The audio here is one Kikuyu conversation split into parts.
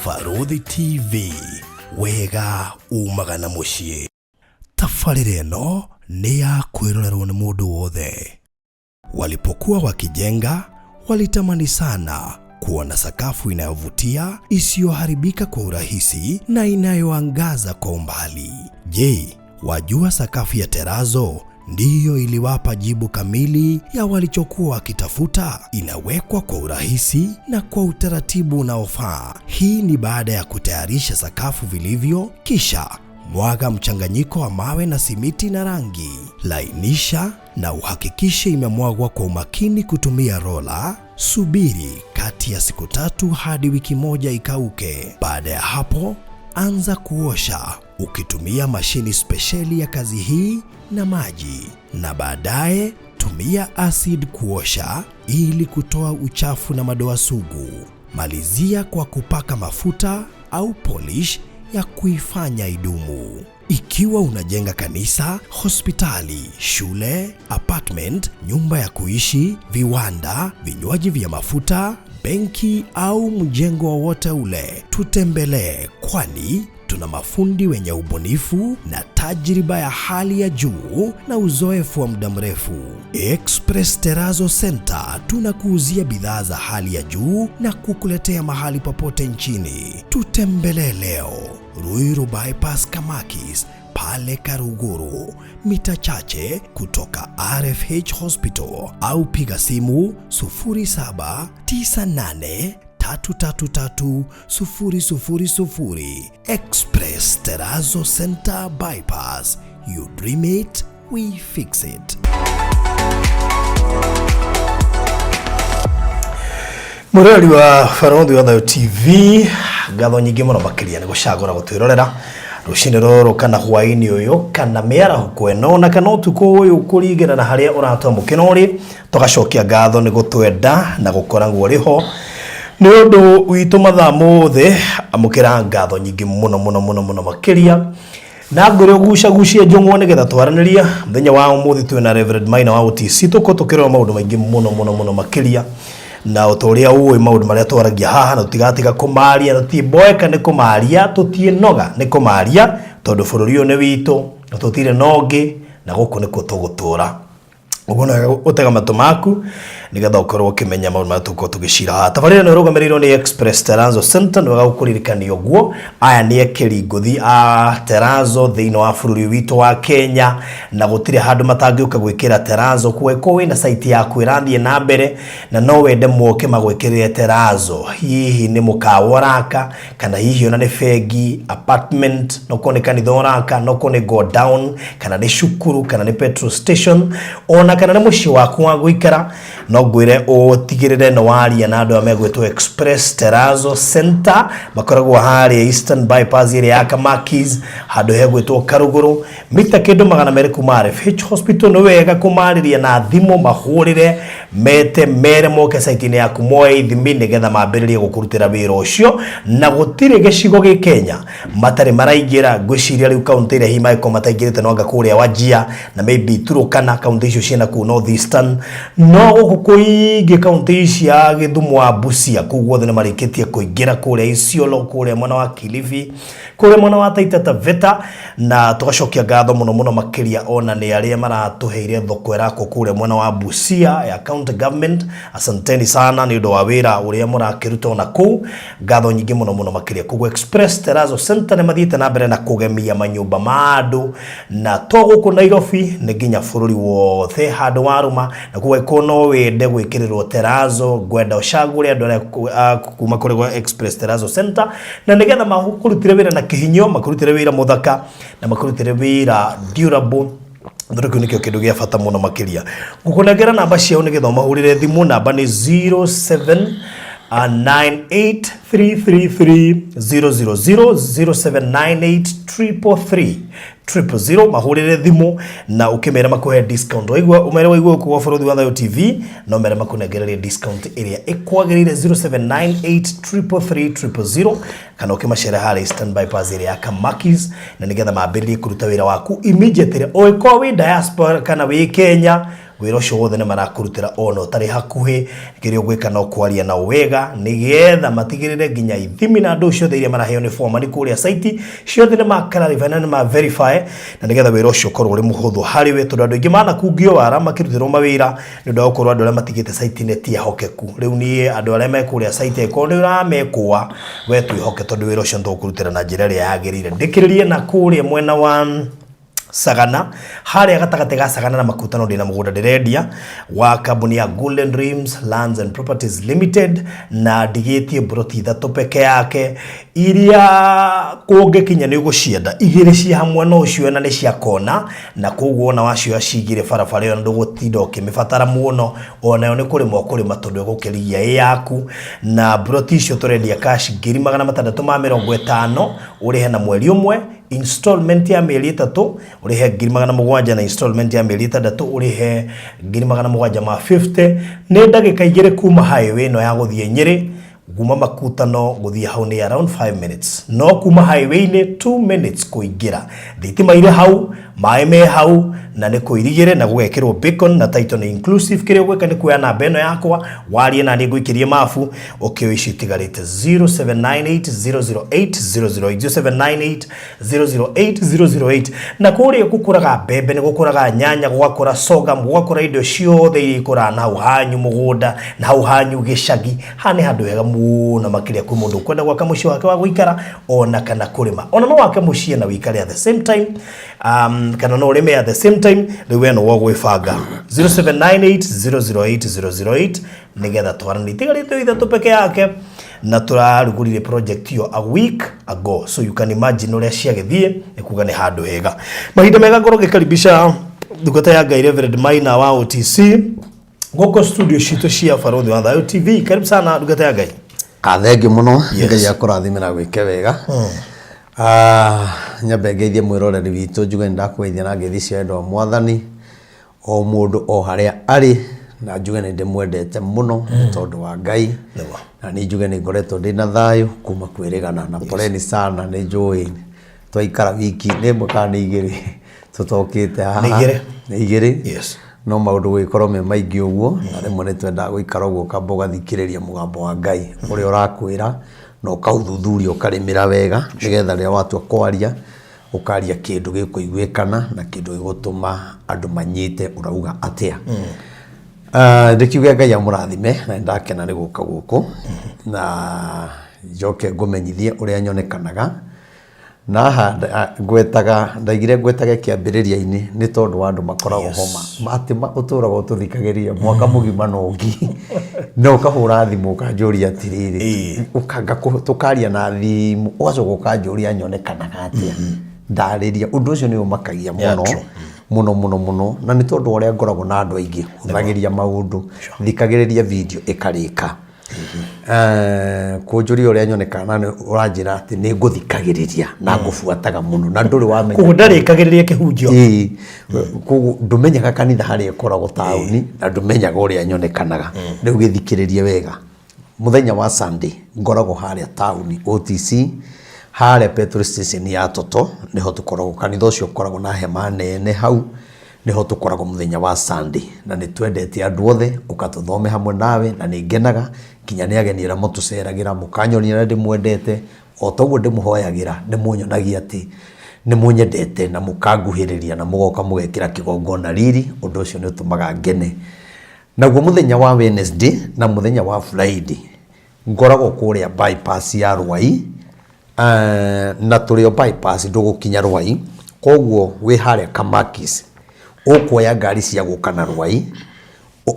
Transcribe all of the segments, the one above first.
Barũthi TV, wega umaga na mũciĩ. Tabarĩra ĩno nĩ ya kwĩrorerwo nĩ mũndũ wothe. Walipokuwa wakijenga, walitamani sana kuona sakafu inayovutia, isiyoharibika kwa urahisi na inayoangaza kwa umbali. Je, wajua sakafu ya terazo ndiyo iliwapa jibu kamili ya walichokuwa wakitafuta? Inawekwa kwa urahisi na kwa utaratibu unaofaa. Hii ni baada ya kutayarisha sakafu vilivyo, kisha mwaga mchanganyiko wa mawe na simiti na rangi. Lainisha na uhakikishe imemwagwa kwa umakini kutumia rola. Subiri kati ya siku 3 hadi wiki 1 ikauke. Baada ya hapo, anza kuosha ukitumia mashini spesheli ya kazi hii na maji, na baadaye tumia acid kuosha ili kutoa uchafu na madoa sugu. Malizia kwa kupaka mafuta au polish ya kuifanya idumu. Ikiwa unajenga kanisa, hospitali, shule, apartment, nyumba ya kuishi, viwanda, vinywaji vya mafuta, benki au mjengo wowote ule, tutembelee, kwani tuna mafundi wenye ubunifu na tajriba ya hali ya juu na uzoefu wa muda mrefu. Express Terrazzo Center tunakuuzia bidhaa za hali ya juu na kukuletea mahali popote nchini. Tutembelee leo Ruiru Bypass Kamakis pale Karuguru, mita chache kutoka RFH Hospital, au piga simu 0798 333 000. Express Terrazzo Center Bypass. You dream it, we fix it. Mũrori wa Barũthi wa Thayũ TV, ngatho nyingĩ mũno makĩria nĩ gũcagũra gũtwĩrorera rũcinĩ rũrũ kana hwaĩ-inĩ ũyũ kana mĩarahũko ĩno na kana ũtukũ ũyũ kũringana na harĩa ũratwamũkĩra ũrĩ. Tũgacokia ngatho nĩ gũtwenda na gũkoragwo ũrĩ ho nĩ ũndũ witũ mathaa mothe. Amũkĩra ngatho nyingĩ mũno mũno mũno mũno makĩria na ngwĩre ũgucagucie njũng'wa nĩgetha twaranĩria. Mũthenya wa ũmũthĩ twĩna Reverend Maina wa OTC, tũkorwo tũkĩrora maũndũ maingĩ mũno mũno mũno makĩria, na o ta ũrĩa ũĩ maũndũ marĩa twaragia haha na tũtigatiga kũmaria, na tũtiboeka nĩ kũmaria, tũtiĩnoga nĩ kũmaria, tondũ bũrũri ũyũ nĩ witũ na tũtirĩ na ũngĩ, na gũkũ nĩkuo tũgũtũra. Ũguo nĩ ũtega matũ maku nĩgetha ũkorwo ũkĩmenya maũndũ marĩa tũgũkorwo tũgĩcira haha. Tabarĩra ĩno ĩrũgamĩrĩirwo nĩ Express Terrazzo Center. Nĩ wega gũkũririkania ũguo, aya nĩ ekĩri ngũthi a terrazzo thĩinĩ wa bũrũri witũ wa Kenya, na gũtirĩ handũ matangĩũka gwĩkĩra terrazzo. Kũngĩkorwo wĩna site yaku ĩrathiĩ na mbere na no wende moke magwĩkĩrĩre terrazzo, hihi nĩ mũkawa ũraka, kana hihi ona nĩ bengi, apartment, no korwo nĩ kanitha ũraka, no korwo nĩ go down, kana nĩ cukuru, kana nĩ petrol station, ona kana nĩ mũciĩ waku wa gũikara, no ngwĩre ũtigĩrĩre nĩ waria na andũ aya megwĩtwo Express Terrazzo Center. Makoragwo harĩa Eastern Bypass ĩrĩa ya Kamakis, handũ hegwĩtwo Karugũrũ, mita kĩndũ 200 kuma RFH Hospital. Nĩ wega kũmarĩria na thimũ, mahũrĩre, mete, mere moke site-inĩ yaku, moe ithimi nĩgetha mambĩrĩrie gũkũrutĩra wĩra ũcio. Na gũtirĩ gĩcigo gĩ Kenya matarĩ maraingĩra. Ngwĩciria rĩu kaũntĩ ĩrĩa hihi mangĩkorwo mataingĩrĩte no anga kũrĩa Wajir na maybe Turkana, kaũntĩ icio ciĩna kũu North Eastern, no gũkũ kũingĩ kaũntĩ cia Gĩthumo wa Busia, kũu guothe nĩ marĩkĩtie kũingĩra, kũrĩa Isiolo, kũrĩa mwena wa Kilifi, kũrĩa mwena wa Taita Taveta. Na tũgacokia ngatho mũno mũno makĩria ona nĩ arĩa maratũheire thoko ĩrakwo kũrĩa mwena wa Busia ya county government. Asanteni sana nĩ ũndũ wa wĩra ũrĩa mũrakĩruta ona kũu, ngatho nyingĩ mũno mũno makĩria. Koguo Express Terrazzo Center nĩ mathiĩte na mbere na kũgemia manyũmba ma andũ, na to gũkũ Nairobi, nĩ nginya bũrũri wothe handũ warũma. Na koguo angĩkorwo no wende gwĩkĩrĩrwo terrazzo, ngwenda ũcagũre andũ arĩa kuma kũrĩ gwa Express Terrazzo Center, na nĩgetha makũrutĩre wĩra na kĩhinyo, makũrutĩre wĩra mũthaka na makũrutĩre wĩra durable, tondũ kĩu nĩkĩo kĩndũ gĩa bata mũno makĩria. Ngũkũnengera namba ciao nĩgetha ũmahũrĩre thimũ. Namba nĩ 07 98333000, 0798 333 000. Mahũrĩre thimũ na ũkĩmera makũhe discount. Waigua ũmere waigua gũkũ gwa Bũrũri wa Thayũ TV, no mere makũnengererie discount ĩrĩa ĩkwagĩrĩire, 0798 333 000, kana ũkĩmacera harĩa Eastern Bypass ĩrĩa ya Kamakis, na nĩgetha mambĩrĩrie kũruta wĩra waku immediately, ũgĩkorwo wĩ diaspora kana wĩ Kenya. Wĩra ũcio wothe nĩ marakũrutĩra ona ũtarĩ hakuhĩ. Kĩrĩa ũgwĩka no kwaria nao wega nĩgetha matigĩrĩre nginya ithimi na ndũ ciothe iria maraheo nĩ foreman kũrĩa site ciothe nĩ ma clarify na nĩ ma verify, na nĩgetha wĩra ũcio ũkorwo ũrĩ mũhũthũ harĩ we, tondũ andũ aingĩ manakungio wara makĩrutĩrwo mawĩra nĩ ũndũ wa gũkorwo andũ arĩa matigĩte site-inĩ ti ehokeku. Rĩu niĩ andũ arĩa me kũrĩa site angĩkorwo nĩ ũramekũa we twĩhoke, tondũ wĩra ũcio nĩ tũgũkũrutĩra na njĩra ĩrĩa yagĩrĩire. Ndĩkĩrĩrie na kũrĩa mwena wa Sagana, harĩa gatagatĩ ga Sagana na Makutano ndĩna mũgũnda ndĩrendia wa kambuni ya Golden Dreams Lands and Properties Limited, na ndigĩtie mburoti ithatũ peke yake iria kũngĩkinya nĩ ũgũcienda. Igĩrĩ cia hamwe no ũcioe na nĩ cia kona, na koguo ona wacioya cigĩre barabara ĩyo ndũgũtinda ũkĩmĩbatara mũno, onayo nĩ kũrĩma ũkũrĩma tondũ ĩgũkĩrigia ĩ yaku. Na mburoti icio tũrendia cash 650,000, ũrĩhe na mweri ũmwe, installment ya mĩeri 3 ũrĩhe 700,000, na installment ya mĩeri 6 ũrĩhe 750,000. Nĩ ndagĩka 2 kuma highway ĩno ya gũthiĩ Nyĩrĩ. Kuma Makutano gũthiĩ hau nĩ around 5 minutes, no kuma highway-inĩ 2 minutes kũingĩra. Thitima irĩ hau, maĩ me hau, na nĩ kũirigĩre na gũgekĩrwo beacon na title nĩ inclusive. Kĩrĩa ũgwĩka nĩ kuoya namba ĩno yakwa, warie na niĩ ngũikĩrie mabu ũkĩoya icio itigarĩte. 0798 008 008, 0798 008 008. Na kũrĩa gũkũraga mbembe, nĩ gũkũraga nyanya, gũgakũra sorghum, gũgakũra indo ciothe iria ikũraga na hau hanyu mũgũnda na hau hanyu gĩcagi. Haha nĩ handũ hega mũno makĩria kwĩ mũndũ ũkwenda gwaka mũciĩ wake wa gũikara ona kana kũrĩma. Ona no wake mũciĩ na wĩikare at the same time, kana no ũrĩme at the same time. Rĩu we no gwĩbanga. 0798 008 008 nĩgetha twaranie. Itigarĩte o ithatũ peke yake, na tũrarugũrire project ĩyo a week ago, so you can imagine ũrĩa ciagĩthiĩ. Nĩ kuga nĩ handũ hega. Mahinda mega ngorwo ngĩkaribisha ndungata ya Ngai Reverend Maina wa OTC gũkũ studio citũ cia Barũthi wa Thayũ TV. Karibu sana, ndungata ya Ngai. Thengiũ mũno. Ngai akũrathime na gwĩke wega. Nyambe ngeithie mwĩroreri witũ, njuge nĩ ndakũgeithia na ngeithi cia wendo wa Mwathani, o mũndũ o harĩa arĩ, na njuge nĩ ndĩmwendete mũno nĩ tondũ wa Ngai. Na nĩ njuge nĩ ngoretwo ndĩ na thayũ kuma kwĩrĩgana na poleni sana. Nĩ njũĩ twaikara wiki nĩ ĩmwe kana nĩ 2 tũtokĩte haha. Nĩ 2. Nĩ 2. No maũndũ gũgĩkorwo me maingĩ ũguo, na rĩmwe nĩ twendaga gũikara ũguo, ũkamba ũgathikĩrĩria mũgambo wa Ngai ũrĩa ũrakwĩra, na ũkaũthuthuria, ũkarĩmĩra wega, nĩgetha rĩrĩa watua kwaria ũkaria kĩndũ gĩkũiguĩkana na kĩndũ gĩgũtũma andũ manyite ũrauga atĩa. Ndĩkiuge Ngai amũrathime, na nĩndakena nĩ gũka gũkũ na njoke ngũmenyithie ũrĩa nyonekanaga. Na haha ngwetaga, ndaigire ngwetage kĩambĩrĩria-inĩ nĩ tondũ wa andũ makoragwo homa atĩ ũtũraga ũtũthikagĩrĩria mwaka mũgima na ũngĩ, na ũkahũra thimũ ũkanjũria atĩrĩrĩ, tũkaria na thimũ, ũgacoka ũkanjũria nyonekanaga atĩa. Ndarĩria ũndũ ũcio nĩ ũmakagia mũno mũno mũno mũno, na nĩ tondũ wa ũrĩa ngoragwo na andũ aingĩ, hũthagĩria maũndũ, thikagĩrĩria video ĩkarĩka. Kũnjũria ũrĩa nyonekaga, na nĩ ũranjĩra atĩ nĩ ngũthikagĩrĩria na ngũbuataga mũno, na ndũrĩ wamenya. Koguo ndarĩkagĩrĩria kĩhunjio. Ĩĩ, koguo ndũmenyaga kanitha harĩa ĩkoragwo taũni, na ndũmenyaga ũrĩa nyonekanaga. Rĩu gĩthikĩrĩrie wega. Mũthenya wa Sunday ngoragwo harĩa taũni OTC, harĩa petrol station ya Toto nĩho tũkoragwo. Kanitha ũcio ũkoragwo na hema nene, hau nĩho tũkoragwo mũthenya wa Sunday, na nĩ twendete andũ othe ũka tũthome hamwe nawe, na nĩ ngenaga nginya nĩ ageni arĩa mũtũceragĩra, mũkanyonia ũrĩa ndĩmwendete. O toguo ndĩmũhoyagĩra, nĩ mũnyonagia atĩ nĩ mũnyendete na mũkanguhĩrĩria na mũgoka mũgekĩra kĩgongona riri. Ũndũ ũcio nĩ ũtũmaga ngene. Naguo mũthenya wa Wednesday na mũthenya wa Friday ngoragwo kũrĩa bypass ya Rwai, na tũrĩ o bypass, ndũgũkinya Rwai, koguo wĩ harĩa Kamakis, ũkuoya ngari cia gũka na Rwai,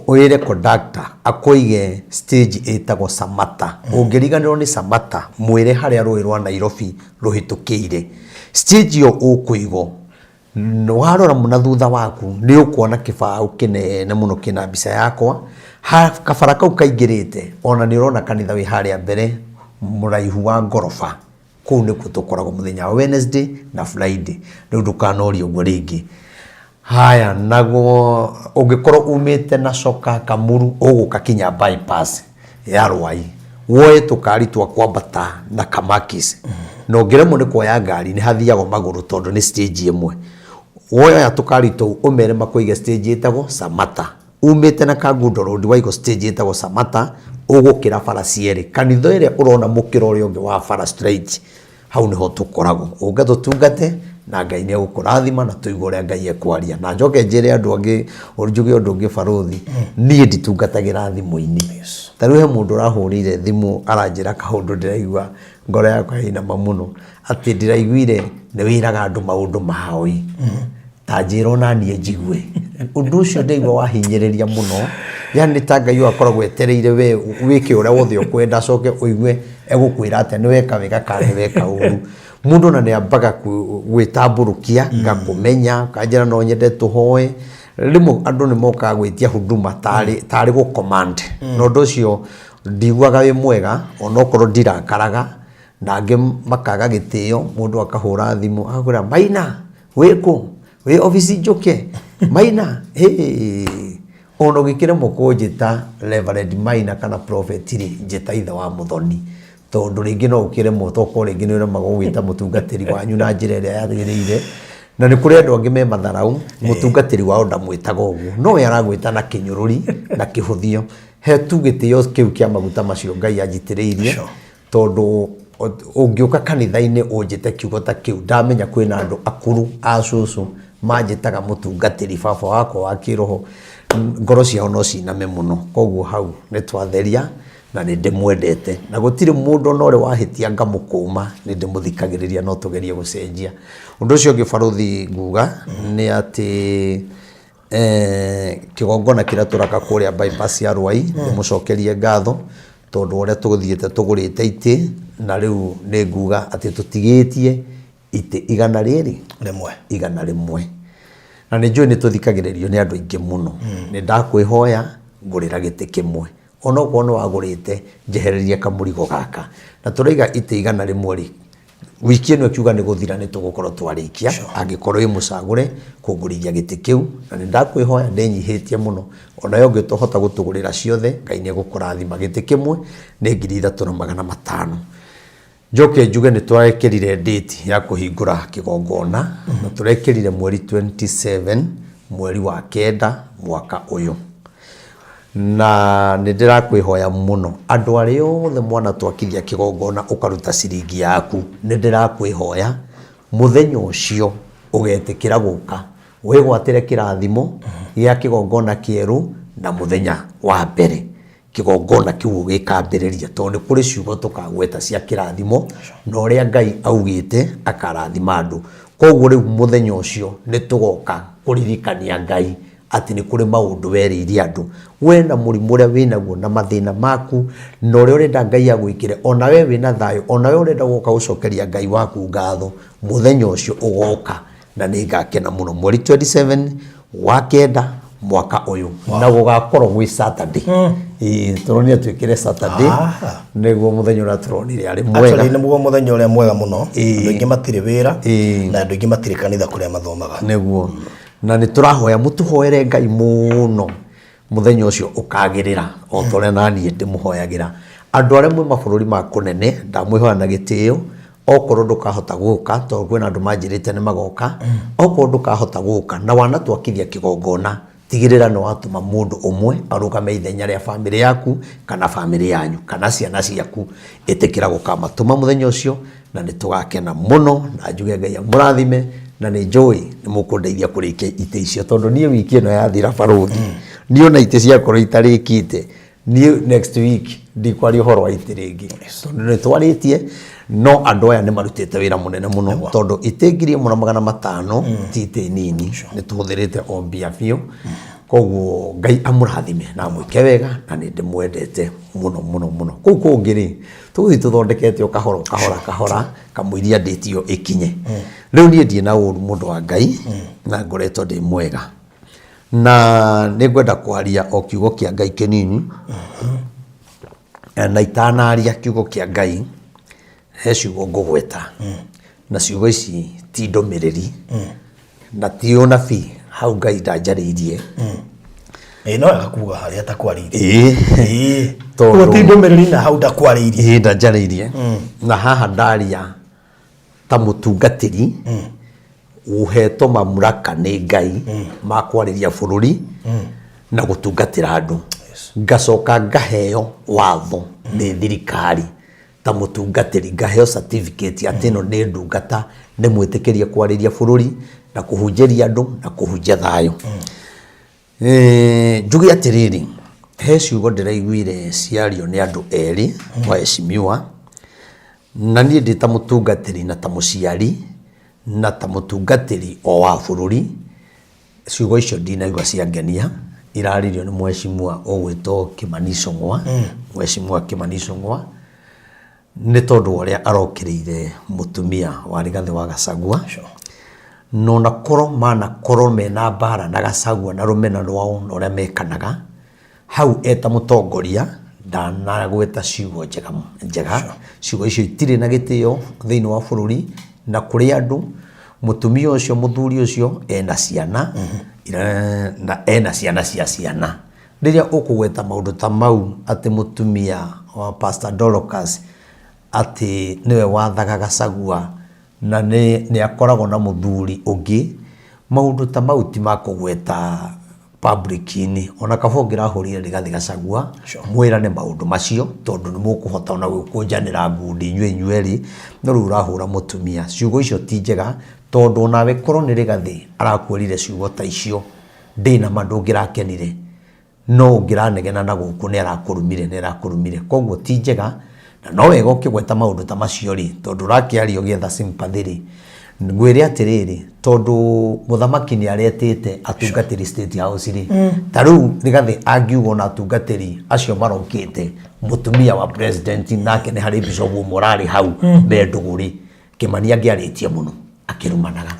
wĩre conductor akũige stage ĩtagwo Samata. Ũngĩriganĩrwo nĩ Samata, mwĩre harĩa rũĩ rwa Nairobi rũhĩtũkĩire. Stage ĩyo ũkũigwo, warora na thutha waku nĩ ũkuona kĩbaũ kĩnene mũno kĩna mbica yakwa. Kabara kau kaingĩrĩte, ona nĩ ũrona kanitha wĩ harĩa mbere mũraihu wa ngoroba. Kũu nĩkuo tũkoragwo mũthenya wa Wednesday na Friday. Rĩu ndũkanorie ũguo rĩngĩ. Haya, naguo ũngĩkorwo umĩte na Coka Kamuru, ũgũka kinya bypass ya Rwai, woe tũkari twa kwambata na Kamakis, na ũngĩremwo nĩ kuoya ngari, nĩ hathiagwo magũrũ tondũ nĩ stage ĩmwe. Woya tũkari tũu ũmere makũige stage ĩtagwo Samata. Umĩte na Kangundo Road waigwo stage ĩtagwo Samata, ũgũkĩra bara cierĩ. Kanitha ĩrĩa ũrona mũkĩra ũrĩa ũngĩ wa bara straight, hau nĩho tũkoragwo. Ũke tũtungate na Ngai nĩ egũkũrathima na tũigue ũrĩa Ngai ekwaria. Na njoke njĩre andũ angĩ, njuge ũndũ ũngĩ barũthi, niĩ nditungatagĩra thimũ-inĩ. Ta rĩu he mũndũ ũrahũrĩire thimũ aranjĩra kaũndũ ndĩraigua ngoro yakwa yainama mũno. Atĩ ndĩraiguire nĩ wĩraga andũ maũndũ mao ĩ ta njĩra ona niĩ njigue ũndũ ũcio ndaigua wahinyĩrĩria mũno yani nĩ ta Ngai ũyũ akoragwo etereire we wĩke ũrĩa wothe ũkwenda acoke ũigue egũkwĩra atĩa nĩ weka wega kana nĩ weka ũru mũndũ ona nĩ ambaga gwĩtambũrũkia ngakũmenya ũkanjĩra no nyende tũhoe rĩmwe andũ nĩ mokaga gwĩtia huduma tarĩ tarĩ gũ command na ũndũ ũcio ndiguaga wĩ mwega onokorwo ndirakaraga Na angĩ makaga gĩtĩo, mũndũ akahũra thimũ agakwĩra Maina wĩ kũ? Wĩ obici njũke? Maina hĩ! Ona ũngĩkĩremwo kũnjĩta Reverend Maina kana Prophet rĩ, njĩta ithe wa Mũthoni. Tondũ rĩngĩ no ũkĩremwo tokorwo rĩngĩ nĩ ũremagwo gwĩta mũtungatĩri wanyu na njĩra ĩrĩa yagĩrĩire. Na nĩ kũrĩ andũ angĩ me matharaũ, mũtungatĩri wao ndamwĩtaga ũguo, no we aragwĩta na kĩnyũrũri na kĩhũthio. He tu gĩtĩo kĩu kĩa maguta macio Ngai anjitĩrĩirie. Tondũ ũngĩũka kanitha-inĩ ũnjĩte kiugo ta kĩu, ndamenya kwĩna andũ akũrũ a cũcũ manjĩtaga mũtungatĩri baba wakwa wa kĩroho, ngoro ciao no ciname mũno. Koguo hau nĩ twatheria na nĩ ndĩmwendete. Na gũtirĩ mũndũ ona ũrĩ wahĩtia ngamũkũma, nĩ ndĩmũthikagĩrĩria no tũgerie gũcenjia. Ũndũ ũcio ũngĩ barũthi nguga nĩ atĩ Kĩgongona kĩrĩa tũraka kũrĩa bypass ya Rwai, ndĩmũcokerie ngatho tondũ ũrĩa tũthiĩte tũgũrĩte itĩ na rĩu nĩ nguga atĩ tũtigĩtie itĩ igana rĩrĩ Rĩmwe. 100. Na nĩ njũĩ nĩ tũthikagĩrĩrio nĩ andũ aingĩ mũno. Nĩ ndakwĩhoya ngũrĩra gĩtĩ kĩmwe. Onokorwo nĩ wagũrĩte njehereria kamũrigo gaka. Na tũraiga itĩ 100 rĩ, wiki ĩno ĩkiuga nĩ gũthira nĩ tũgũkorwo twarĩkia angĩkorwo wĩ mũcagũre kũngũrithia gĩtĩ kĩu na nĩ ndakwĩhoya ndĩnyihĩtie mũno onawe ũngĩhota gũtũgũrĩra ciothe Ngai nĩ egũkũrathima gĩtĩ kĩmwe nĩ 3500 njoke njuge nĩ tũrekĩrire date ya kũhingũra kĩgongona na tũrekĩrire mweri 27 mweri wa kenda mwaka ũyũ Na nĩ ndĩrakwĩhoya mũno, andũ arĩa othe mwanatwakithia kĩgongona ũkaruta ciringi yaku, nĩ ndĩrakwĩhoya mũthenya ũcio ũgetĩkĩra gũka wĩgwatĩre kĩrathimo gĩa kĩgongona kĩerũ na mũthenya wa mbere kĩgongona kĩu ũgĩkambĩrĩria, tondũ nĩ kũrĩ ciugo tũkagweta cia kĩrathimo na ũrĩa Ngai augĩte akarathima andũ. Koguo rĩu mũthenya ũcio nĩ tũgoka kũririkania Ngai atĩ nĩ kũrĩ maũndũ werĩire andũ we na mũrimũ ũrĩa wĩnaguo na mathĩna maku na ũrĩa ũrenda Ngai agwĩkĩre ona we wĩna thayũ ona we ũrenda gũka gũcokeria Ngai waku ngatho mũthenya ũcio ũgoka na nĩ ngakena mũno mweri 27 wa kenda mwaka ũyũ na gũgakorwo gwĩ Saturday Ĩĩ, tũronire twĩkĩre Saturday Ah. nĩguo mũthenya ũrĩa tũronire arĩ mwega Actually nĩ guo mũthenya ũrĩa mwega mũno Ĩĩ. andũ aingĩ matirĩ wĩra Ĩĩ. na andũ aingĩ matirĩ kanitha kũrĩa mathomaga nĩguo Na nĩ tũrahoya mũtũhoere Ngai mũno mũthenya ũcio ũkagĩrĩra o ta ũrĩa naniĩ ndĩmũhoyagĩra. Andũ arĩa mwĩ mabũrũri ma kũnene ndamwĩhoya na gĩtĩo okorwo ndũkahota gũka tondũ kwĩna andũ manjĩrĩte nĩ magoka, okorwo ndũkahota gũka na wanatwakithia kĩgongona tigĩrĩra nĩ watũma mũndũ ũmwe arũgame ithenya rĩa bamĩrĩ yaku kana bamĩrĩ yanyu kana ciana ciaku, ĩtĩkĩra gũkamatũma mũthenya ũcio na nĩ tũgakena mũno na njuge Ngai amũrathime na nĩ njũĩ nĩ mũkũndeithia kũrĩkia itĩ icio tondũ niĩ wiki ĩno yathira barũthi niĩ ona itĩ ciakorwo itarĩkĩte niĩ next week ndikwaria ũhoro wa itĩ rĩngĩ tondũ nĩ twarĩtie no andũ aya nĩ marutĩte wĩra mũnene mũno tondũ itĩ 1500 ti itĩ nini nĩ tũhũthĩrĩte o mbia biũ koguo Ngai amũrathime na amwĩke wega na nĩ ndĩmwendete mũno mũno mũno kũu kũngĩ rĩ Tũgũthiĩ tũthondekete o kahora o kahora kahora kamũiria ndĩti ĩyo ĩkinye. Rĩu niĩ ndirĩ na ũru mũndũ wa Ngai na ngoretwo ndĩ mwega. Na nĩ ngwenda kwaria o kiugo kĩa Ngai kĩnini na itanaria kiugo kĩa Ngai he ciugo ngũgweta na ciugo ici ti ndũmĩrĩri na ti ũnabii hau Ngai ndanjarĩirie. Ĩĩ no wega kuga harĩa atakwarĩirie. Ĩĩ. Ĩĩ. Tondũ- Ũguo ti ndũmĩrĩri na hau ndakwarĩirie. Ĩĩ ndanjarĩirie na haha ndaria ta mũtungatĩri Ũhetwo mamlaka nĩ Ngai ma kwarĩria bũrũri na gũtungatĩra andũ. Ngacoka ngaheo watho nĩ thirikari ta mũtungatĩri, ngaheo certificate atĩ ĩno nĩ ndungata nĩ mwĩtĩkĩrie kwarĩria bũrũri na kũhunjĩria andũ na kũhunjia thayũ. Njuge atĩrĩrĩ, he ciugo ndĩraiguire ciario nĩ andũ erĩ waheshimiwa, na niĩ ndĩ ta mũtungatĩri na ta mũciari na ta mũtungatĩri o wa bũrũri, ciugo icio ndinaigua ciangenia, iraririo nĩ mheshimiwa ũgwĩtwo Kimani Ichung'wa, mheshimiwa Kimani Ichung'wa, nĩ tondũ wa ũrĩa arokĩrĩire mũtumia wa Rigathĩ wa Gachagua. Na ona korwo manakorwo mena mbara na Gachagua na rũmena rwao na ũrĩa mekanaga, hau eta mũtongoria ndanagweta ciugo njega njega. Ciugo icio itirĩ na gĩtĩo thĩinĩ wa bũrũri na kũrĩ andũ. Mũtumia ũcio, mũthuri ũcio ena ciana na ena ciana cia ciana. Rĩrĩa ũkũgweta maũndũ ta mau atĩ mũtumia wa Pastor Dorcas atĩ nĩwe wathaga Gachagua na nĩ akoragwo na mũthuri ũngĩ, maũndũ ta mau ti ma kũgweta public-inĩ. Ona kaba ũngĩrahũrire Rigathĩ Gachagua mwĩrane maũndũ macio, tondũ nĩ mũkũhota ona gũkũnjanĩra ngundi inyuĩ inyuerĩ, no rĩu ũrahũra mũtumia. Ciugo icio ti njega, tondũ onawe korwo nĩ Rigathĩ arakwĩrire ciugo ta icio, ndĩ na ma ndũngĩrakenire, no ũngĩranegena na gũkũ nĩ arakũrumire, nĩ arakũrumire. Koguo ti njega, na no wega ũkĩgweta maũndũ ta macio rĩ, tondũ ũrakĩaria ũgĩetha sympathy rĩ, ngwĩre atĩrĩrĩ, tondũ mũthamaki nĩ aretĩte atungatĩri State House rĩ, ta rĩu Rigathĩ angiuga ona atungatĩri acio marokĩte, mũtumia wa president nake nĩ harĩ bishop ũmwe ũrarĩ hau me ndũgũ rĩ, Kĩmani angĩarĩtie mũno akĩrumanaga.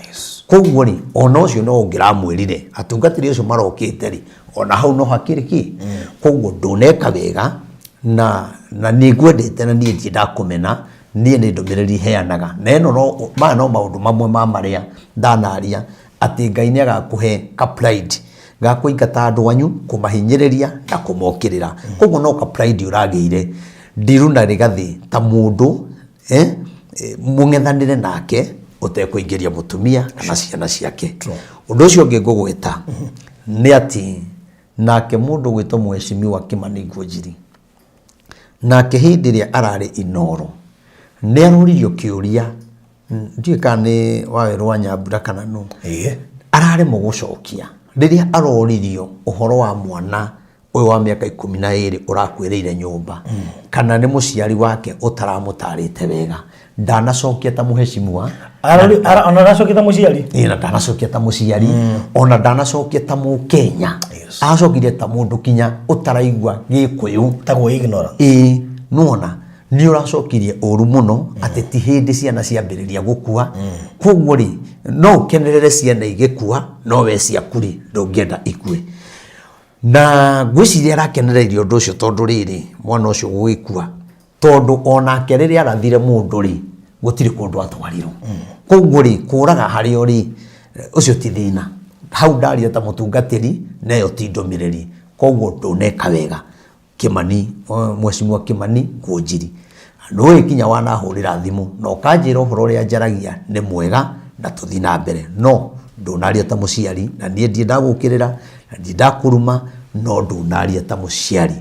Koguo rĩ, ona ũcio no ũngĩramwĩrire atungatĩri acio marokĩte rĩ, ona hau no hakĩrĩ kĩ. Koguo ndũneka wega na nĩ ngwendete na niĩ ndirĩ ndakũmena, niĩ nĩ ndũmĩrĩri heanaga. Na ĩno no, maya no maũndũ mamwe ma marĩa ndanaria atĩ Ngai nĩ agakũhe ka pride ga kũingata andũ anyu, kũmahinyĩrĩria na kũmokĩrĩra. Koguo no ka pride ũragĩire ndiru na Rigathĩ ta mũndũ mũng'ethanĩre nake ũtekũingĩria mũtumia kana ciana ciake. Ũndũ ũcio ũngĩ ngũgweta nĩ atĩ nake mũndũ ũgwĩtwo Mheshimiwa Kimani Ngunjiri, nake hĩndĩ ĩrĩa ararĩ Inooro nĩ aroririo kĩũria, ndiũĩ kana nĩ Wawerũ wa Nyambura kana nũ, araremwo gũcokia rĩrĩa aroririo ũhoro wa mwana ũyũ wa mĩaka 12 ũrakuĩrĩire nyũmba, kana nĩ mũciari wake ũtaramũtarĩte wega. Ndanacokia ta mũheshimiwa. Ona aracokia ta mũciari. Ĩĩ, na ndanacokia ta mũciari, ona ndanacokia ta mũkenya. Acokirie ta mũndũ kinya ũtaraigua gĩkũyũ. Tagwo ignorant. Ĩĩ, nĩwona nĩ ũracokirie ũru mũno atĩ ti hĩndĩ ciana ciambĩrĩria gũkua. Koguo rĩ, no ũkenerere ciana igĩkua, no we ciaku rĩ, ndũngĩenda ikue. Na ngwĩciria arakenereirie ũndũ ũcio tondũ rĩrĩ, mwana ũcio gũgĩkua, tondũ onake rĩrĩa arathire mũndũ rĩ, gũtirĩ kũndũ atwarirwo. Koguo rĩ, kũraga harĩa ũrĩ, ũcio ti thĩna. Hau ndaria ta mũtungatĩri, na ĩyo ti ndũmĩrĩri. Koguo ndũneka wega. Kimani, Mheshimiwa Kimani Ngunjiri. Ndũĩ kinya wanahũrĩra thimũ na ũkanjĩra ũhoro ũrĩa njaragia nĩ mwega na tũthiĩ na mbere. No ndũnaria ta mũciari na niĩ ndirĩ ndagũkĩrĩra na ndirĩ ndakũruma, no ndũnaria ta mũciari.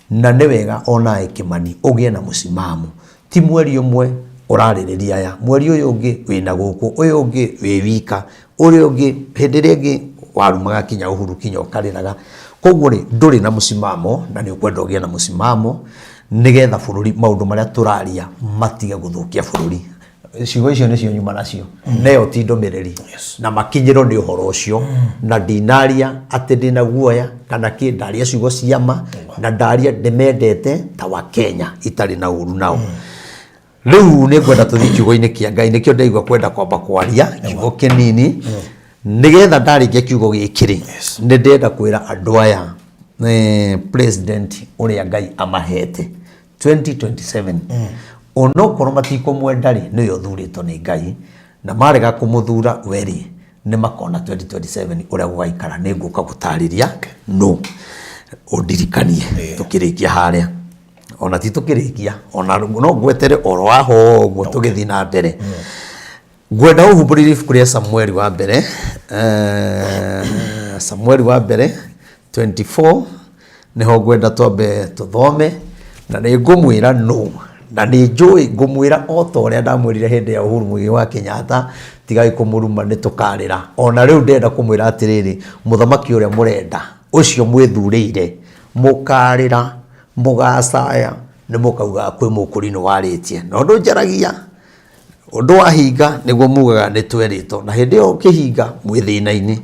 Na nĩ wega onawe Kimani ũgĩe na mũsimamo. Ti mweri ũmwe ũrarĩrĩria aya, mweri ũyũ ũngĩ wĩna gũkũ, ũyũ ũngĩ wĩ wika, ũrĩa ũngĩ hĩndĩ ĩrĩa ĩngĩ warumaga kinya Uhuru kinya ũkarĩraga. Koguo rĩ, ndũrĩ na mũsimamo na nĩ ũkwenda ũgĩe na mũsimamo nĩgetha bũrũri, maũndũ marĩa tũraria matige gũthũkia bũrũri. Ciugo icio nĩcio nyuma nacio, na ĩyo ti ndũmĩrĩri. Na makinyĩrwo nĩ ũhoro ũcio, na ndinaria atĩ ndĩna guoya kana kĩ, ndaria ciugo cia ma, na ndaria ndĩmendete ta wa Kenya itarĩ na ũru nao. Rĩu nĩ ngwenda tũthiĩ kiugo-inĩ kĩa Ngai, nĩkĩo ndaigua kwenda kwamba kwaria kiugo kĩnini, nĩgetha ndarĩkia kiugo gĩkĩ rĩ, nĩ ndĩrenda kwĩra andũ aya president ũrĩa Ngai amahete 2027, onokorwo matikũmwenda rĩ, nĩwe ũthurĩtwo nĩ Ngai, na marega kũmũthura we rĩ, nĩ makona 2027 ũrĩa gũgaikara. Nĩ ngũka gũtarĩria no ũndirikanie tũkĩrĩkia harĩa, ona ti tũkĩrĩkia, ona no ngwetere oro haha ũguo tũgĩthiĩ na mbere. Ngwenda ũhumbũrĩrie ibuku rĩa Samueli wa mbere, Samueli wa mbere 24 nĩho ngwenda twambe tũthome, na nĩ ngũmwĩra nũ, na nĩ njũĩ ngũmwĩra o ta ũrĩa ndamwĩrire hĩndĩ ya Uhuru Muigai wa Kenyatta, tigai kũmũruma nĩ tũkarĩra. Ona rĩu ndĩrenda kũmwĩra atĩrĩrĩ, mũthamaki ũrĩa mũrenda, ũcio mwĩthurĩire, mũkarĩra, mũgacaya, nĩ mũkaugaga kwĩ mũkũrinũ warĩtie. Na ũndũ njaragia, Ũndũ wahinga nĩguo mugaga nĩ twerĩtwo, na hĩndĩ ĩyo ũkĩhinga mwĩ thĩna-inĩ.